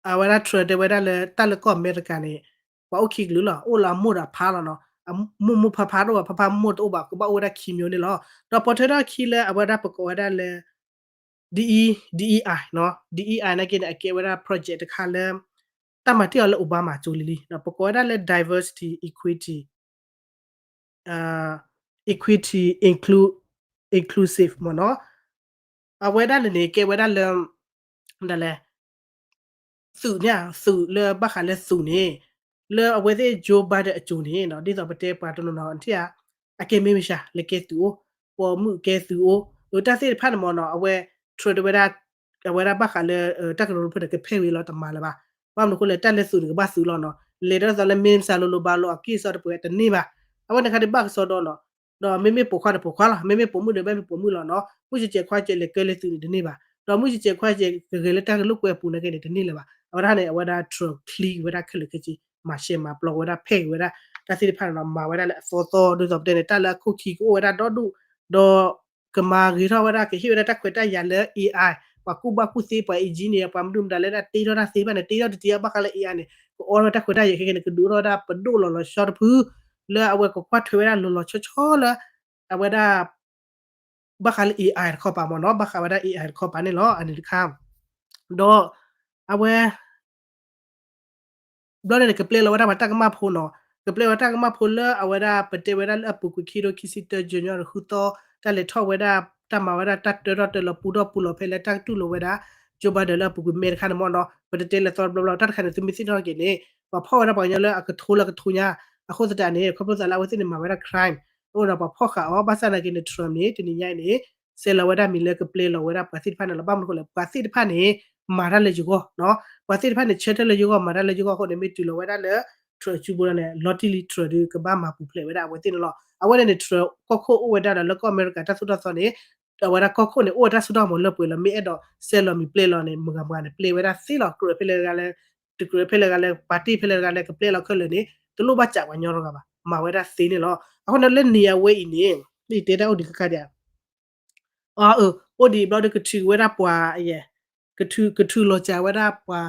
အဝဲဒၣ် Trump တဲဝဲဒၣ်လၢတၢ်လၢကီၢ်အမဲရကၤန့ၣ် ပှၤအိၣ်ခံကလုာ်လီၤ အိၣ်လၢအမိၢ်ဒီးအဖါလီၤနီၤ အမိၢ်မိၢ်ဖါဖါတအိၣ်ဘၣ် ဖါဖါမိၢ်မိၢ်တအိၣ်ဘၣ် ကဘၣ်အိၣ်ဝဲဒၣ်ခံမျိုးန့ၣ်လီၤ. ဒီးပိာ်ထွဲထီၣ်ခံလၢအဝဲဒၣ်ပကိးဝဲဒၣ်လၢ D E D E I နီၤ D E I နာ်က့န့ၣ် အကဲဝဲဒၣ် project တခါလၢ တၢ်မၤတ့ၢ်အီၤလၢ Obama အစိၤလံလံ ဒီးပကိးဝဲဒၣ်လၢ diversity equity equity inclu inclusive မ့ၢ်နီၤ အဝဲဒၣ်န့ၣ်န့ၣ် ကဲဝဲဒၣ်လၢ ဒ်လဲၣ် သုးန့ၣ် သုးလၢဘၣ်ဃးလၢသုးန့ၣ် လၢအဝဲသ့ၣ် Joe Biden အစိၤန့ၣ်နီၤ ဒ်သိးပတဲပှၤတနီၤနီၤထံၣ်ဧါ အကဲမ့ၢ်မ့ၢ်ဆှး လဲၤကဲသုးအိၣ် ပိာ်မုၣ်ကဲသုးအိၣ် တၢ်သ့ၣ်တဖၣ်န့ၣ်မ့ၢ်နီၤ အဝဲ Trump တဲဝဲဒၣ် အဝဲဒၣ်ဘၣ်ဃးလၢ တၢ်ကရၢကရိဖိန့ၣ် ကဖဲဝံၤလီၤတမၤလၢၤဘၣ် ဘၣ်မနုၤအဃိလဲၣ် တၢ်လၢသုးန့ၣ် ကဘၣ်သုးလီၤနီၤ လဲၤဒီးသိးလၢမ့ၢ်မ့ၢ်စးလိၤလိၤဘၣ်လိၤ အကံၢ်အစီတပှဲၤတန့ၢ်ဘၣ် အဝဲန့ၣ်ခါဒ်ဘၣ်ကစီဒီနီၤ ဒီးမ့မ့ၢ်ပိာ်ခွါန့ၣ်ပိာ်ခွါလီၤ မ့မ့ၢ်ပိာ်မုၣ်ဒီးဘၣ်မ့ၢ်ပိာ်မုၣ်လီၤနီၤ မုၢ်စဲးစဲးခွါစဲးလဲၤကဲလၢသုးန့ၣ်တန့ၢ်ဘၣ် ဒီးမုၢ်စဲးစဲးခွါစဲးကဂဲၤလၢတၢ်ကလိာ်ကွဲအပူၤနာ်က့န့ၣ် တန့ၢ်လၢၤဘၣ် အဝဲဒၣ်န့ၣ် အဝဲဒၣ် Trump ချံဝဲဒၣ်ခဲလၢာ်ခဲဆ့ မၤရှဲမၤပျီဝဲဒၣ် ဖဲဝဲဒၣ် တၢ်သ့ၣ်တဖၣ်န့ၣ်နီၤ မၤဝဲဒၣ်လၢအသီသီ ဒ်သိးပတဲန့ၣ် တၢ်လၢအခိၣ်ခံကအိၣ်ဝဲဒၣ်ဒီဒူၣ် ဒီး ကမၤဂ့ၤထီၣ်ဝဲဒၣ် ကဟ့ၣ်ဝဲဒၣ်တၢ်ခွဲးတၢ်ယာ်လၢ A I ပှၤကူၣ်ဘၣ်ကူၣ်သ့ ပှၤ engineer ပှၤမနုၤမတၤလၢဒၣ်တ့ထီၣ်တၢ်သ့ဘၣ်န့ၣ် တ့ထီၣ်တတံၤဘၣ်ဃးလၢ A I န့ၣ် ကအိၣ်ထီၣ်တၢ်ခွဲးတၢ်ယာ်ခဲကဲန့ၣ် ကဒုးအိၣ်ထီၣ်ဝဲဒၣ်ပဒိၣ်လီၤလီၤဆီဆီတဖု လၢအဝဲကကွၢ်ထွဲဝဲဒၣ်လီၤလီၤဆီဆီလၢ အဝဲဒၣ် ဘၣ်ဃးလၢ A I တခီပၤမ့ၢ်နီၤ ဘၣ်ဃးဝဲဒၣ် A I တခီပၤန့ၣ်လီၤ အန့ၣ်တခါ ဒီး အဝဲ ဘျီန့ၣ်န့ၣ် ကပျဲလီၤဝဲဒၣ်ပှၤတၢ်ကမၣ်ဖိနီၤ ကပျဲလီၤတၢ်ကမၣ်ဖိလၢအဝဲဒၣ် ပတဲဝဲဒၣ်လၢအပူၤကွံာ်ခံကထိခံဆံတၢ January ဃုသီ တၢ်လဲၤထီၣ်ဝဲဒၣ် တၢ်မၤဝဲဒၣ်တၢ်တၢထီၣ်တၢလီၤပူထီၣ်ပူလီၤဖဲလၢတၢ်ကတူၢ်လိာ်ဝဲဒၣ် Joe Biden လၢအပူၤကွံာ်မဲတခါန့ၣ်မ့ၢ်နီၤ ပတတဲလဲၤသီတဘျီဘျီ တၢ်တခါန့ၣ် သုမ့ၢ်သ့ၣ်နီၣ်က့ၤန့ၣ် ပှၤဖီၣ်ဝဲဒၣ်ပှၤကညီလၢအကထိလၢအကထိညါ အဃိသတးန့ၣ် ခီဖျိသးလၢအဝဲသ့ၣ်န့ၣ်မၤဝဲဒၣ် crime အဃိဒီးပှၤဖီၣ်ဃာ်အီၤ ဘၣ်ဆၣ်သနာ်က့န့ၣ် Trump န့ၣ် တနံၤညါအံၤန့ၣ် ဆဲးလီၤဝဲဒၣ်မံၤလၢကပျဲလီၤဝဲဒၣ်ပှၤသ့ၣ်တဖၣ်န့ၣ်လီၤ ဘၣ်မနုၤအဃိလဲၣ် ပှၤသ့ၣ်တဖၣ်န့ၣ် မၤတၢ်လၢယဂီၢ်နီၤ ပှၤသ့ၣ်တဖၣ်န့ၣ် ဆၢထၢၣ်လၢယဂီၢ် မၤတၢ်လၢယဂီၢ်အဃိန့ၣ် မ့ၢ်တုၤလီၤဝဲဒၣ်လၢ Trump အစုပူၤန့ၣ် လီၤတံၢ်လံ Trump ဒုးကဘၣ်မၤပူၤဖျဲးဝဲဒၣ်အဝဲသ့ၣ်န့ၣ်လီၤ အဝဲန့ၣ်န့ၣ် Trump ကီၢ်ခိၣ်အိၣ်ဝဲဒၣ်ဒီးလၢကီၢ်အမဲရကၤတၢ်သိၣ်တၢ်သီန့ၣ် အဝဲဒၣ်ကီၢ်ခိၣ်န့ၣ် အိၣ်ဝဲတၢ်စိတၢ်ကမီၤလၢပှဲၤလီၤ မ့ၢ်အဲၣ်ဒိးဆဲးလီၤမံၤပျဲလီၤန့ၣ် မုၢ်ဂၤမုၢ်ဂၤန့ၣ် ပျဲဝဲဒၣ်သ့လီၤ ကြၢးဖဲလဲၣ်တဂၤလဲၣ် တကြၢးဖဲလဲၣ်တဂၤလဲၣ် ပာ်တ့ၢ်ဖဲလဲၣ်တဂၤလဲၣ် ကပျဲလီၤခဲလၢာ်န့ၣ် တလိၣ်ဘၣ်စးပှၤညီတဂၤဘၣ် မၤဝဲဒၣ်သ့န့ၣ်လီၤ အဃိန့ၣ်လၢနံၤအဝဲအံၤန့ၣ် လၢယတဲတၢ်အိၣ်ဒံးခါခါဒံး အၢ အိၣ်ဒံးဘျီဒီးကထုးဝဲဒၣ်ပှၤ ကထုး ကထုးလီၤစှၤဝဲဒၣ်ပှၤ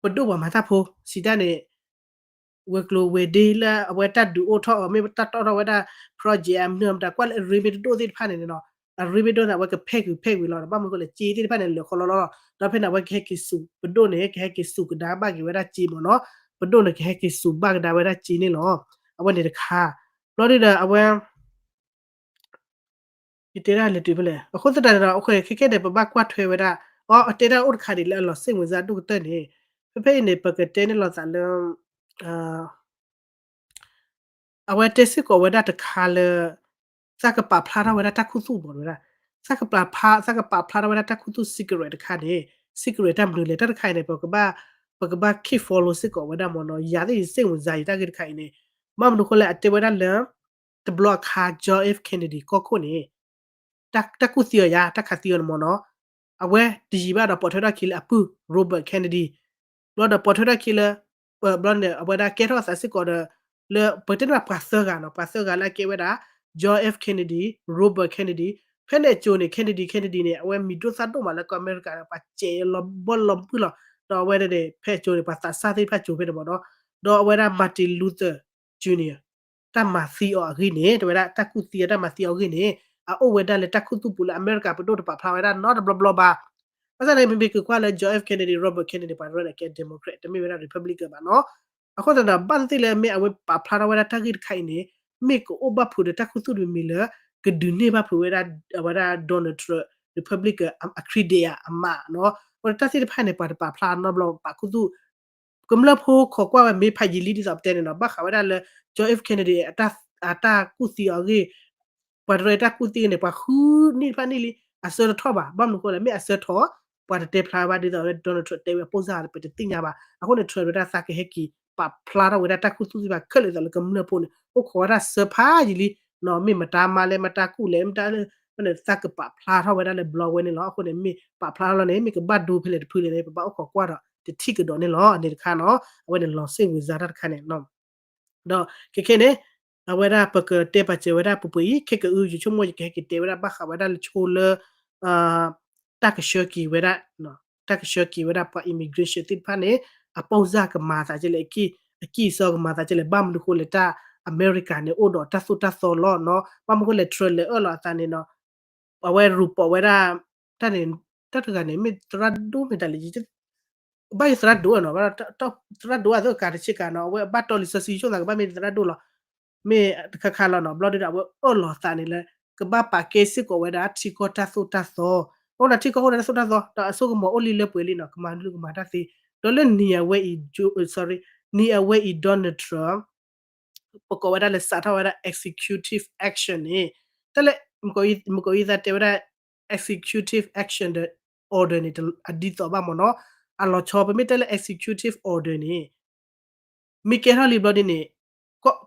ပဒိၣ်ပှၤမၤတၢ်ဖိ စံးတၢ်န့ၣ် ဝဲၤကျိၤဝဲၤဒ့လၢအဝဲတၢ်ဒုးအိၣ်ထီၣ်အီၤ မ့ၢ်တၢ်တီၣ်ထီၣ်ဝဲဒၣ် project အမနုၤမတၤ ကွၢ်လၢအရ့မ့ၢ်တဒိၣ်သ့ၣ်တဖၣ်န့ၣ်န့ၣ်နီၤ, အရ့မ့ၢ်ဒိၣ်န့ၣ် အဝဲကဖဲးကွံာ်ဖဲးကွံာ်လီၤ. ဘၣ်မနုၤအဃိလဲၣ် စ့သ့ၣ်တဖၣ်န့ၣ် လၢာ်ဃီလီၤလီၤ. ဒီးဖဲန့ၣ် အဝဲကဟဲက့ၤစူး ပဒိၣ်န့ၣ် ကဟဲက့ၤစူးကဒါဘၣ်က့ၤဝဲဒၣ်စ့မ့ၢ်နီၤ, ပဒိၣ်န့ၣ် ကဟဲက့ၤစူးဘၣ်ကဒါဝဲဒၣ်စ့န့ၣ်လီၤ. အဝဲန့ၣ်တခါ, ဘျီဒုဒီးအဝဲ ယတဲဒၣ်လဲၤတုၤဖဲလဲၣ်. အဃိသတးန့ၣ်ဒီး ခဲခဲန့ၣ် ပဘၣ်ကွၢ်ထွဲဝဲဒၣ်, အီ အတဲဒၣ်အိၣ်တခါဒ်လၢအလီၤစ့ၣ်ဝင်စၢ်ဒိၣ်ကတၢၢ်န့ၣ်, ဖဲဖဲအံၤန့ၣ် ပကတဲန့ၣ်လိာ်သးလၢ အဝဲတဲစ့ၢ်ကီးဝဲဒၣ်တခါလၢ သးကပာ်ဖျါထီၣ်ဝဲဒၣ်တၢ်ခူသူၣ်မ့ၢ်ဝဲဒၣ်, သးကပာ်ဖျါ သးကပာ်ဖျါထီၣ်ဝဲဒၣ်တၢ်ခူသူၣ် secret တခါန့ၣ်, secret တၢ်မနုၤလဲၣ် တၢ်တခါအံၤန့ၣ် ပကဘၣ် ပကဘၣ် keep follow စ့ၢ်ကီးဝဲဒၣ်မ့ၢ်နီၤ, ယၤသ့ၣ်ယစ့ၣ်ဝင်စၢ်ယတၢ်ဂ့ၢ်တခါအံၤန့ၣ်, ဘၣ်မနုၤအဃိလဲၣ် အတဲဝဲဒၣ်လၢ တဘျီအခါ John F Kennedy ကီၢ်ခိၣ်န့ၣ် တၢ်ကူၣ်သံအီၤယါ တၢ်ခးသံအီၤန့ၣ်မ့ၢ်နီၤ, အဝဲတယံာ်ဘၣ်ဒီးပိာ်ထွဲထီၣ်ခံလၢအပုၢ် Robert Kennedy, ဘျီဒီးပိာ်ထွဲထီၣ်ခံလၢ ဘျီန့ၣ် အဝဲဒၣ်ကဲထီၣ်သးစ့ၢ်ကီးဒီး လၢပတဲန့ၣ်ပှၤသၢဂၤနီၤ, ပှၤသၢဂၤလၢအကဲဝဲဒၣ် John F Kennedy, Robert Kennedy, ဖဲန့ၣ်အစိၤန့ၣ် Kennedy Kennedy န့ၣ် အဝဲမံၤဒိၣ်သၣ်ဒိၣ်မးလၢကီၢ်အမဲရကၤဒီး ပှၤစဲးလီၤဘီလီၤမုၢ်လီၤ, ဒီးအဝဲန့ၣ် ဖဲအစိၤန့ၣ် ပှၤသးစၢ်သ့ၣ်တဖၣ်စိၤဖဲန့ၣ်မ့ၢ်နီၤ, ဒီးအဝဲဒၣ် Martin Luther Junior တၢ်မၤသံအီၤအဂ့ၢ်န့ၣ် တဝဲဒၣ်တၢ်ကူၣ်သံအတၢ်မၤသံအီၤအဂ့ၢ်န့ၣ် အအိၣ်ဝဲဒၣ်လၢတၢ်ခူသူၣ်ပူၤလၢအမဲရကၤပဒိၣ်တပာ်ဖျါဝဲဒၣ်နီတဘျီဘျီဘၣ်. ဘၣ်ဆၣ်န့ၣ် မ့မ့ၢ်ကကွၢ်လၢ John F Kennedy, Robert Kennedy ပှၤတရၢန့ၣ် ကဲ Democrat တမ့ၢ်ဝဲဒၣ် Republican ဘၣ်နီၤ. အဃိသတးဒီး ဘၣ်သ့ၣ်သ့ၣ်လၢမ့ၢ်အဝဲပာ်ဖျါထီၣ်ဝဲဒၣ်တၢ်ဂ့ၢ်တခါအံၤန့ၣ် မ့ၢ်ကအိၣ်ဘၣ်ဖုးဒီးတၢ်ခူသူၣ်တမံၤမံၤလၢ ကဒုးန့ၢ်ဘၣ်ဖုးဝဲဒၣ် အဝဲဒၣ် Donald Trump Republican အခရံဒ့းဧါ အမးနီၤ. အဃိတၢ်သ့ၣ်တဖၣ်န့ၣ် ပှၤတပာ်ဖျါနီတဘျီ ပာ်ခူသူၣ် ကမျၢၢ်ဖိခိးကွၢ်ဝဲမ့ၢ်ဖးယံာ်လံဒ်သိးပတဲန့ၣ်နီၤ ဘၣ်ဃးဝဲဒၣ်လၢ John F Kennedy အတၢ်ကူၣ်သံအီၤအဂ့ၢ် ပှၤတရၢတၢ်ကူၣ်သံန့ၣ် ပှၤဃုနံၣ်တဖၣ်န့ၣ်လံ အဆၢတထီၣ်ဘၣ်. ဘၣ်မနုၤအဃိလဲၣ် မ့ၢ်အဆၢထီၣ် ပှၤတတဲဖျါဘၣ်ဒ်သိး Donald Trump တဲဝဲအပိၢ်စၢ် ပတသ့ၣ်ညါဘၣ်. အဃိန့ၣ် Trump ဝဲဒၣ်သးကဟဲက့ၤ ပာ်ဖျါထီၣ်ဝဲဒၣ်တၢ်ခူသူၣ်သ့ၣ်တဖၣ်ခဲလၢာ်သိးလၢကမျၢၢ်ဖိန့ၣ် အိၣ်ခိးဝဲဒၣ်ဆၢဖးယံာ်လံ မ့ၢ်မတၤမၤလဲၣ် မတၤကူၣ်လဲၣ် မတၤလၢ သးကပာ်ဖျါထီၣ်ဝဲဒၣ်လၢဘျီဝဲန့ၣ်လီၤ. အဃိန့ၣ် မ့ၢ်ပာ်ဖျါထီၣ်လီၤန့ၣ် မ့ၢ်ကဘၣ်ဒိဖဲလဲၣ်တဖုလဲၣ်န့ၣ် ပဘၣ်အိၣ်ခိးကွၢ်ဒီးတထံၣ်ကဒီးန့ၣ်လီၤ. အန့ၣ်တခါနီၤ အဝဲန့ၣ်လီၤစ့ၣ်ဝံၤစါတၢ်တခါန့ၣ် ဒီးခဲခဲန့ၣ် အဝဲဒၣ်ပကတဲပာ်စၢၤဝဲဒၣ်ပှဲၤပှဲၤအံၤ ခဲကအု ယဆိကမိၣ်ယကဟဲက့ၤတဲဝဲဒၣ်ဘၣ်ဃးဝဲဒၣ်လၢဆိလၢ တၢ်ကဆှၢက့ၤဝဲဒၣ် တၢ်ကဆှၢက့ၤဝဲဒၣ်ပှၤ immigration သ့ၣ်တဖၣ်န့ၣ် အပိၢ်စၢ်ကမၤသးကဲလဲၣ် အကံၢ်အစီကမၤသးကဲလဲၣ် ဘၣ်မနုၤဃိလဲၣ် တၢ်အမဲရကၤန့ၣ် အိၣ်ဒီးတၢ်သိၣ်တၢ်သီလီၤနီၤ. ဘၣ်မနုၤဃိလဲၣ် Trump လဲၤအၢၣ်လီၤအသးန့ၣ်နီၤ အဝဲ report ဝဲဒၣ် တၢ်န့ၣ် တၢ်တဂၤန့ၣ် မ့ၢ်သရၣ်ဒိၣ်မ့ၢ်တၢ်လဲၣ် ဘၣ်ယသရၣ်ဒိၣ်နီၤ သရၣ်ဒိၣ်အသိးကၤတဆ့ကၤနီၤ အဝဲအဘၣ်တီလံာ်စီဆှံယိၣ်သးကဘၣ်မ့ၢ်သရၣ်ဒိၣ်လီၤ မ့ၢ်တခါခါလီၤနီၤ ဘျီဒုဒီး အဝဲအၢၣ်လီၤသးန့ၣ်လၢ ကဘၣ်ပာ်ကဲစ့ၢ်ကီးဝဲဒၣ် ထံကီၢ်တၢ်သိၣ်တၢ်သီ အဃိန့ၣ် ထံကီၢ်အိၣ်ဒီးတၢ်သိၣ်တၢ်သီ ဒီးအစိကမီၤအိၣ်လံလၢပှဲၤလံနီၤ ကမၤလုၢ်ကမၤတၢ်သ့ ဒီးလၢနံၤအဝဲအံၤ sorry နံၤအဝဲအံၤ Donald Trump ပကိးဝဲဒၣ်လၢစးထီၣ်ဝဲဒၣ် executive action န့ၣ် တၢ်လၢ မကိးအံသးတဲဝဲဒၣ် executive action ဒီး order န့ၣ် အဒ်သိးဘၣ်မ့ၢ်နီၤ အလီၤဆီ ပမ့ၢ်တဲလၢ executive order န့ၣ် မ့ၢ်ကဲထီၣ်လံဘျီဒ်န့ၣ်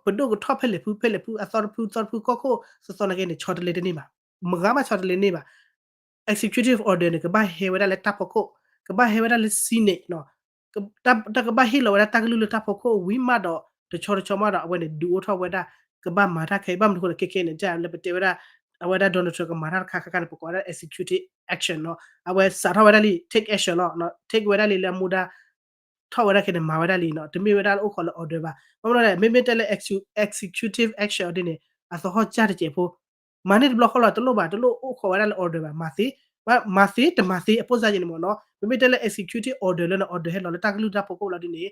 ပဒိၣ်ကထီၣ်ဖဲလဲၣ်ဖု ဖဲလဲၣ်ဖု အသီတဖု သီတဖု ကီၢ်ခိၣ်သီသီနာ်က့န့ၣ် ဆီတလဲတန့ၢ်ဘၣ် မဂၤမးဆီတလဲန့ၢ်ဘၣ် executive order န့ၣ် ကဘၣ်ဟဲဝဲဒၣ်လၢတၢ်ဖီခိၣ် ကဘၣ်ဟဲဝဲဒၣ်လၢ Senate နီၤ တၢ်ကဘၣ်ဟ့ၣ်လီၤဝဲဒၣ်တၢ်ကလုၢ်လၢတၢ်ဖီခိၣ် ဝံၤမးဒီး တဆီတဆီမးဒီး အဝဲန့ၣ် ဒုးအိၣ်ထီၣ်ဝဲဒၣ် ကဘၣ်မၤတၢ်ခဲအံၤ ဘၣ်မနုၤအဃိလဲၣ် ခဲခဲန့ၣ် လၢပတဲဝဲဒၣ် အဝဲဒၣ် Donald Trump ကမၤတၢ်တခါခါခါန့ၣ် ပကိးဝဲဒၣ် executive action နီၤ အဝဲစးထီၣ်ဝဲဒၣ်လံ take action လီၤ take ဝဲဒၣ်လံလၢအမူဒါ ထီၣ်ဝဲဒၣ်ခဲန့ၣ် မၤဝဲဒၣ်လံနီၤ တမ့ၢ်ဝဲဒၣ်လၢအိၣ်ခိးလၢ order ဘၣ် ဘၣ်မနုၤလဲၣ် မ့မ့ၢ်တဲလၢ executive action အီၤဒ်န့ၣ် အသဟီၣ်ကၢ်တစဲးဖိ မၤန့ၢ်တဘျီဃီလီၤ တလိၣ်ဘၣ် တလိၣ်အိၣ်ခိးဝဲဒၣ်လၢ order ဘၣ် မၤသ့ မၤသ့တမၤသ့ အပိၢ်စၢ်ယဲန့ၣ်မ့ၢ်နီၤ မ့မ့ၢ်တဲလၢ executive order လၢန order ဟဲလီၤလၢတၢ်ကလုၢ်တၢ်ဖီခိၣ်လီၤဒ်န့ၣ်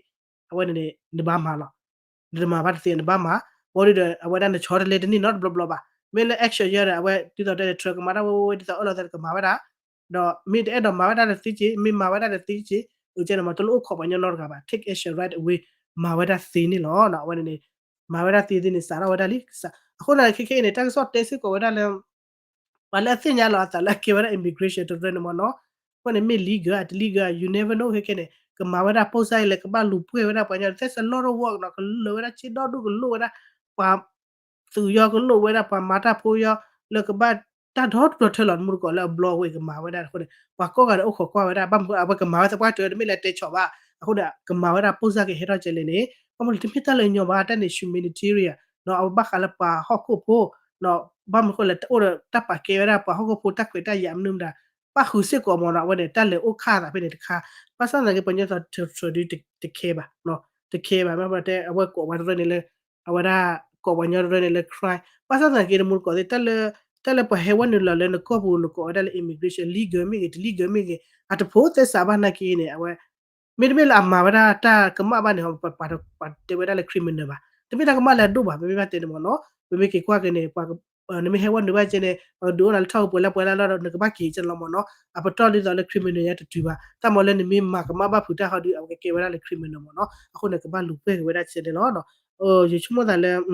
အဝဲန့ၣ်န့ၣ် နဘၣ်မၤလီၤ နတမၤဘၣ်တသ့ နဘၣ်မၤ ဘၣ်ဒီး အဝဲဒၣ်နဆီတလဲတန့ၢ်နီတဘျီဘျီဘၣ် မ့ၢ်လၢ action ယဲဒီး အဝဲဒ်သိးတဲ Trump ကမၤတၢ်ဝဲဝဲဒ်သိးအၢၣ်လီၤသးကမၤဝဲဒၣ် ဒီးမ့ၢ်တအဲၣ်ဒိးမၤဝဲဒၣ် တသ့က့ မ့ၢ်မၤဝဲဒၣ်တသ့က့ အကဲန့ၣ်မ့ၢ် တလိၣ်အိၣ်ခိးပှၤညီနီတဂၤဘၣ် take action right away မၤဝဲဒၣ်သ့န့ၣ်လီၤ အဝဲန့ၣ်န့ၣ် မၤဝဲဒၣ်သ့သ့န့ၣ် စးထီၣ်ဝဲဒၣ်လံ အဃိန့ၣ် ခဲခဲအံၤန့ၣ် တၢ်ကစီၣ်တဲစ့ၢ်ကီးဝဲဒၣ်လၢ ပှၤလၢအသ့ၣ်ညါလီၤအသးလၢအကဲဝဲဒၣ် immigration တရၢန့ၣ်မ့ၢ်နီၤ, အဃိန့ၣ် မ့ၢ် legal တ legal ဧါ you never know ခဲခဲန့ၣ် ကမၤဝဲဒၣ်ပိၢ်စါအံၤလဲၣ် ကဘၣ်လူၤပှဲၤဝဲဒၣ်ပှၤညီ there's a lot of work နီၤ, ကလၢာ်ဝဲဒၣ်ဆ့ဒီဒူၣ် ကလိၣ်ဝဲဒၣ် ပှၤသုးယီၤ ကလိၣ်ဝဲဒၣ်ပှၤမၤတၢ်ဖိယီၤ လၢကဘၣ်တၢ်ဒီတတီၤထၢလီၤ မူတကိးလၢအဘျီဝဲကမၤဝဲဒၣ်အဃိန့ၣ် ပှၤကိးဂၤဒဲးအိၣ်ခိးကွၢ်ဝဲဒၣ် ဘၣ်မနုၤအဃိ အဝဲကမၤဝဲသပှၢ်တၢၢ် တမ့ၢ်လၢတဲဆီးဘၣ်, အဃိန့ၣ် ကမၤဝဲဒၣ်ပိၢ်စါကဟဲထီၣ်ကဲလဲၣ်န့ၣ် ဘၣ်မနုၤတမ့ၢ်တၢ်လၢညီဘၣ် တၢ်န့ၣ် humanitarian နီၤ, အဝဲဘၣ်ဃးလၢပှၤဟီၣ်ခိၣ်ဖိ ဘၣ်မနုၤအဃိလဲၣ် တအိၣ်ဒီးတၢ်ပာ်ကဲဝဲဒၣ်ပှၤဟီၣ်ခိၣ်ဖိတၢ်ခွဲးတၢ်ယာ်မနုၤမတၤ ပၣ်ဃုာ်စ့ၢ်ကီးမ့ၢ်နီၤ, အဝဲန့ၣ် တၢ်လဲၤအိၣ်ခၣ်အသးဖဲန့ၣ်တခါ, ဘၣ်ဆၣ်သနာ်က့ ပှၤကညီသီးထၢထၢဒုတခဲဘၣ်နီၤ, တခဲဘၣ် မ့ၢ်တဲ အဝဲကိးပှၤတရၢန့ၣ်လၢ အဝဲဒၣ် ကိးပှၤကညီတရၢန့ၣ်လၢ crime ဘၣ်ဆၣ်သနာ်က့ တမူတကိးသ့ၣ် တၢ်လၢ တၢ်လၢပှၤဟဲဝဲနုာ်လီၤလၢနကီၢ်ပူၤ နကိးဝဲဒၣ်လၢ immigration legal မ့ၢ်ဂ့ၤ တ legal မ့ၢ်ဂ့ၤ အတဖိးသဲစးဘၣ်နာ်က့န့ၣ် အဝဲ မ့တမ့ၢ်လၢအမၤဝဲဒၣ်တၢ်ကမၣ်ဘၣ်န့ၣ် ပှၤတဲဝဲဒၣ်လၢ criminal ဘၣ်. တမ့ၢ်တၢ်ကမၣ်လၢအဒိၣ်ဘၣ် ပမ့ၢ်ဘၣ်တဲန့ၣ်မ့ၢ်နီၤ. ပမ့ၢ်က့ၤကွၢ်က့ၤန့ၣ် ပှၤ နမ့ၢ်ဟဲဝဲနုာ်ဘၣ်ကဲန့ၣ် ပှၤကဒုးအိၣ်နၤလၢထီၣ်ပှဲၤလၢပှဲၤလၢလီၤဒီး နကဘၣ်က့ၤကဲလီၤမ့ၢ်နီၤ. အပတီၢ်ဒ်သိးလၢ criminal ညါတတုၤဘၣ်. တၢ်မ့ၢ်လၢနမ့ၢ်မၤကမၣ်ဘၣ်ဖုးတၢ်ဟီဒုး အဝဲကကဲဝဲဒၣ်လၢ criminal မ့ၢ်နီၤ. အဃိန့ၣ် ကဘၣ်လူၤပှဲၢ်က့ၤဝဲဒၣ်ကဲန့ၣ်လီၤ. ယဆိကမိၣ်သးလၢ ဒ်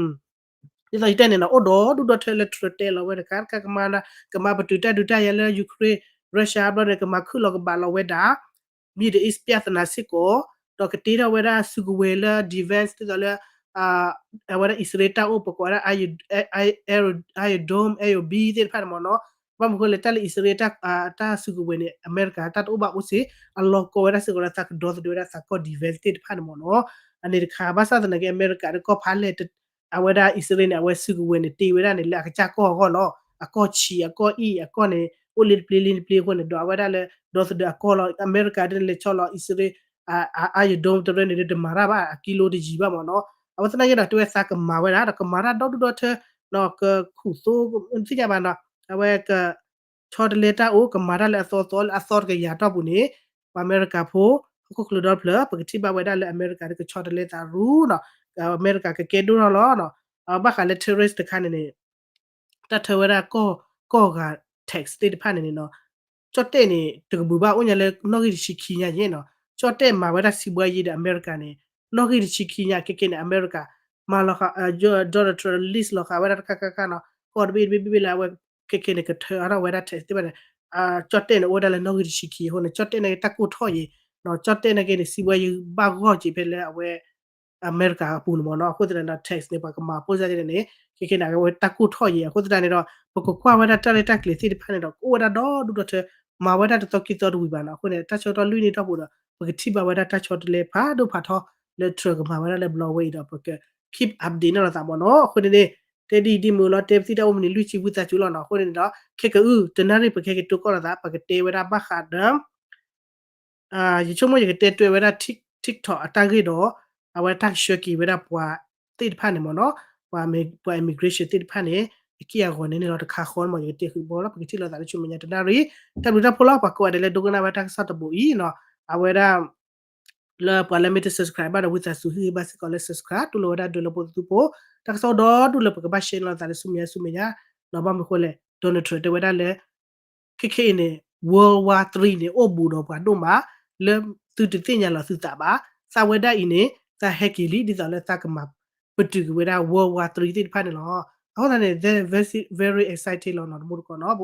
သိးယတဲန့ၣ်နီၤ အိၣ်ဒီးဒူၣ်ဒီထၢလၢ Trump တဲလီၤဝဲတခါတခါ ကမၤ ကမၤပတုာ်တၢ်ဒုးတၢ်ယၤလၢ Ukraine, Russia ဘျီန့ၣ် ကမၤခုၣ်လီၤကဘၣ်လီၤဝဲဒၣ် Middle East ပြဿနာစ့ၢ်ကီး, ဒီးကတ့ထီၣ်ဝဲဒၣ်စုကဝဲၤလၢ defense ဒ်သိးလၢ အဝဲဒၣ်အံၣ်စရ့လးတၢ်အိၣ် ပကိးဝဲဒၣ် Iron Dome, Iron Beam သ့ၣ်တဖၣ်န့ၣ်မ့ၢ်နီၤ. ဘၣ်မနုၤဃိလဲၣ် တၢ်လၢအံၣ်စရ့လး တၢ်စုကဝဲၤန့ၣ် အမဲရကၤတၢ်တအိၣ်ဘၣ်အိၣ်စ့ၢ် အလီၤကီဝဲဒၣ်စ့ၢ်ကီးလၢသးကဒီသဒၢဝဲဒၣ်သးကီၢ် defense သ့ၣ်တဖၣ်န့ၣ်မ့ၢ်နီၤ. အန့ၣ်တခါ ဘၣ်ဆၣ်သနာ်က့ အမဲရကၤဒီးကီၢ်ဖးလဲၢ် အဝဲဒၣ်အံၣ်စရ့လးန့ၣ် အဝဲစုကဝဲၤန့ၣ် တ့ဝဲဒၣ်န့ၣ် လၢအကစၢ်ကီၢ်အဂီၢ်လီၤ. အကီၢ်ဆံး အကီၢ်အံၣ် အကီၢ်န့ၣ် အိၣ်လ့တပျ့လ့တပျ့အဃိန့ၣ် ဒီးအဝဲဒၣ်လၢ ဒီသဒၢအကီၢ်လီၤ. အမဲရကၤဒ်န့ၣ် လဲၤဆီလီၤအံၣ်စရ့လး Iron Dome တရၢန့ၣ် တမၤတၢ်ဘၣ် အကံလိတယံၤဘၣ်မ့ၢ်နီၤ. အဝဲသနာ်က့ဒီး တဲဝဲသးကမၤဝဲဒၣ် ဒီးကမၤတၢ်ဒီဒူၣ်ဒီထၢ ကခူၣ်သိ သ့ၣ်ညါဘၣ်နီၤ အဝဲက ဆီတလဲတၢ်အိၣ် ကမၤတၢ်လၢအသီသီလၢအသီတကယၤတီၢ်ပူၤန့ၣ် ပှၤအမဲရကၤဖိ ဟီၣ်ခိၣ်ချၢဒီဖျၢၣ် ပကထံၣ်ဘၣ်ဝဲဒၣ်လၢအမဲရကၤဒ်ကဆီတလဲသးရူနီၤ အမဲရကၤကကဲဒိၣ်ထီၣ်လီၤနီၤ. ဘၣ်ဃးလၢ terrorist တခါန့ၣ်န့ၣ် တၢ်ထၢဝဲဒၣ်ကီၢ် ကီၢ်ဂၤ tax သ့ၣ်တဖၣ်န့ၣ်န့ၣ်နီၤ ကၠီၣ်တဲၣ်န့ၣ် တကဘုးဘၣ်အိၣ်ညါလၢနီၣ်ဂံၢ်တဆံခံညါယဲနီၤ ကၠီၣ်တဲၣ်မၤဝဲဒၣ်စံးဘှါယံၤဒီးအမဲရကၤန့ၣ် နီၣ်ဂံၢ်တဆံခံညါ ခဲကဲန့ၣ် အမဲရကၤ မၤလီၤဃာ် Donald Trump list လီၤဃာ်ဝဲဒၣ်တခါခါခါနီၤ ကီၢ်တဘ့ၣ်တဘ့ၣ်ဘ့ၣ်ဘ့ၣ်လၢအဝဲခဲကဲန့ၣ် ကထၢအါထီၣ်ဝဲဒၣ် tax သ့ၣ်တဖၣ်န့ၣ် ကၠီၣ်တဲၣ်န့ၣ် အိၣ်ဝဲဒၣ်လၢနီၣ်ဂံၢ်တဆံခံအဃိန့ၣ် ကၠီၣ်တဲၣ်န့ၣ် တၢ်ကိၢ်ထီၣ်ယံၤနီၤ ကၠီၣ်တဲၣ်န့ၣ်က့န့ၣ် စံးဘှါယံၤဘၣ်ဂီၢ်က့ၤဖဲလၢအဝဲ အမဲရကၤအပူၤန့ၣ်မ့ၢ်နီၤ အဃိသတးန့ၣ်ဒီး tax န့ၣ် ပှၤကမၤဖိစၢ်ကဲန့ၣ်န့ၣ် ခဲကဲန့ၣ် အဝဲတၢ်ကိၢ်ထီၣ်ယံၤ အဃိသတးန့ၣ်ဒီး ပကကွၢ်ဝဲဒၣ်တၢ်ရဲၣ်တၢ်ကျဲၤသ့ၣ်တဖၣ်န့ၣ်ဒီး ကအိၣ်ဝဲဒၣ်ဒီဒူၣ်ဒီထၢ မၤဝဲဒၣ်တသီခံသီတဝံၤဘၣ်နီၤ အဃိန့ၣ် တၢ်ဆၢကတီၢ်လွံၢ်နံၣ်တီၢ်ပူၤဒီး ပကထံၣ်ဘၣ်ဝဲဒၣ်တၢ်ဆီတလဲဖးဒိၣ်ဖးထီလၢ Trump ကမၤဝဲဒၣ်လၢဘျီဝဲအံၤဒီး ပက keep update န့ၣ်လိာ်သးမ့ၢ်နီၤ အဃိန့ၣ်န့ၣ် တဲဒ်အံၤဒ်မုၢ်လီၤ တဲပသံတၢ်အိၣ်မုၢ်နံၤလွံၢ်ဆံဝံသးစူၤလီၤနီၤ အဃိန့ၣ်န့ၣ်ဒီး ခဲကအုၣ် တနၣ်ရံၣ်ပကဟဲက့ၤတိၢ်ကီၢ်လိာ်သး ပကတဲဝဲဒၣ်ဘၣ်ဃးဒီး ယဆိကမိၣ်ယကတဲတွဲဝဲဒၣ် TikTok အတၢ်ဂ့ၢ်ဒီး အဝဲတၢ်ကဆှၢက့ၤဝဲဒၣ်ပှၤသ့ၣ်တဖၣ်န့ၣ်မ့ၢ်နီၤ ပှၤ immigration သ့ၣ်တဖၣ်န့ၣ် အက့ၢ်အဂီၤန့ၣ်န့ၣ်လီၤ တခါဃီန့ၣ်မ့ၢ် ယကတဲဃုာ်ဘီလီၤ ပကထံၣ်လိာ်သးလၢဆူမဲာ်ညါတနၣ်ရံၣ် တၢ်ဘျုးတၢ်ဖှိၣ်လီၤ ပှၤကိးဂၤဒဲးလၢဒိကနၣ်ဝဲတၢ်ကစီၣ်တဘိးအံၤနီၤ အဝဲဒၣ် လၢပှၤလၢမ့ၢ်တ subscribe ဘၣ်ဒီး ဝံသးစူၤဟ့ၣ်ဂံၢ်ဘါစ့ၢ်ကီးလၢ subscribe တူၢ်လိာ်ဝဲဒၣ်ဒွဲၣ်လၢဖိသးသူဖိ တၢ်ကစီၣ်ဒီဒူၣ်လၢပကဘၣ် share လိာ်သးလၢဆူမဲာ်ညါဆူမဲာ်ညါ နီၤ ဘၣ်မနုၤဃိလဲၣ် Donald Trump တဲဝဲဒၣ်လၢ ခဲခဲအံၤန့ၣ် World War Three န့ၣ် အိၣ်ဘူးဒီးပှၤဒိၣ်မး လၢသုတသ့ၣ်ညါလီၤသုသးဘၣ် သးဝဲဒၣ်အံၤန့ၣ် သးဟဲက့ၤလံ ဒ်သိးလၢသးကမၤပတုာ်က့ၤဝဲဒၣ် World War Three သ့ၣ်တဖၣ်န့ၣ်လီၤ. အဃိသတးန့ၣ် very, very excited လီၤနီၤ တမူတကိးနီၤ